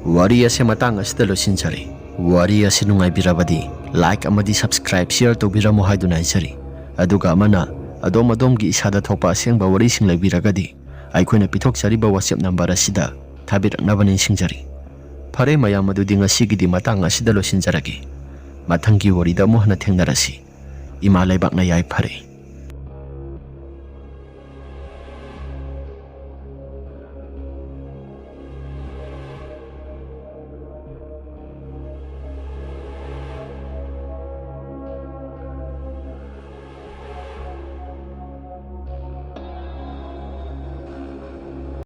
ꯋꯥꯔꯤ ꯑꯁꯦ ꯃꯇꯥꯡ ꯑꯁꯤꯗ ꯂꯣꯏꯁꯤꯟꯖꯔꯦ꯫ ꯋꯥꯔꯤ ꯑꯁꯤ ꯅꯨꯡꯉꯥꯏꯕꯤꯔꯕꯗꯤ like ꯑꯃꯗꯤ subscribe, share ꯇꯧꯕꯤꯔꯝꯃꯨ ꯍꯥꯏꯗꯨꯅ ꯍꯥꯏꯖꯔꯤ꯫ ꯑꯗꯨꯒ ꯑꯃꯅ ꯑꯗꯣꯝ ꯑꯗꯣꯝꯒꯤ ꯏꯁꯥꯗ ꯊꯣꯛꯄ ꯑꯁꯦꯡꯕ ꯋꯥꯔꯤꯁꯤꯡ ꯂꯩꯕꯤꯔꯒꯗꯤ ꯑꯩꯈꯣꯏꯅ ꯄꯤꯊꯣꯛꯆꯔꯤꯕ WhatsApp number ꯑꯁꯤꯗ ꯊꯥꯕꯤꯔꯛꯅꯕ ꯅꯤꯡꯁꯤꯡꯖꯔꯤ꯫ ꯐꯔꯦ ꯃꯌꯥꯝ, ꯑꯗꯨꯗꯤ ꯉꯁꯤꯒꯤꯗꯤ ꯃꯇꯥꯡ ꯑꯁꯤꯗ ꯂꯣꯏꯁꯤꯟꯖꯔꯒꯦ꯫ ꯃꯊꯪꯒꯤ ꯋꯥꯔꯤꯗ ꯑꯃꯨꯛ ꯍꯟꯅ ꯊꯦꯡꯅꯔꯁꯤ꯫ ꯏꯃꯥ ꯂꯩꯕꯥꯛꯅ ꯌꯥꯏꯐꯔꯦ꯫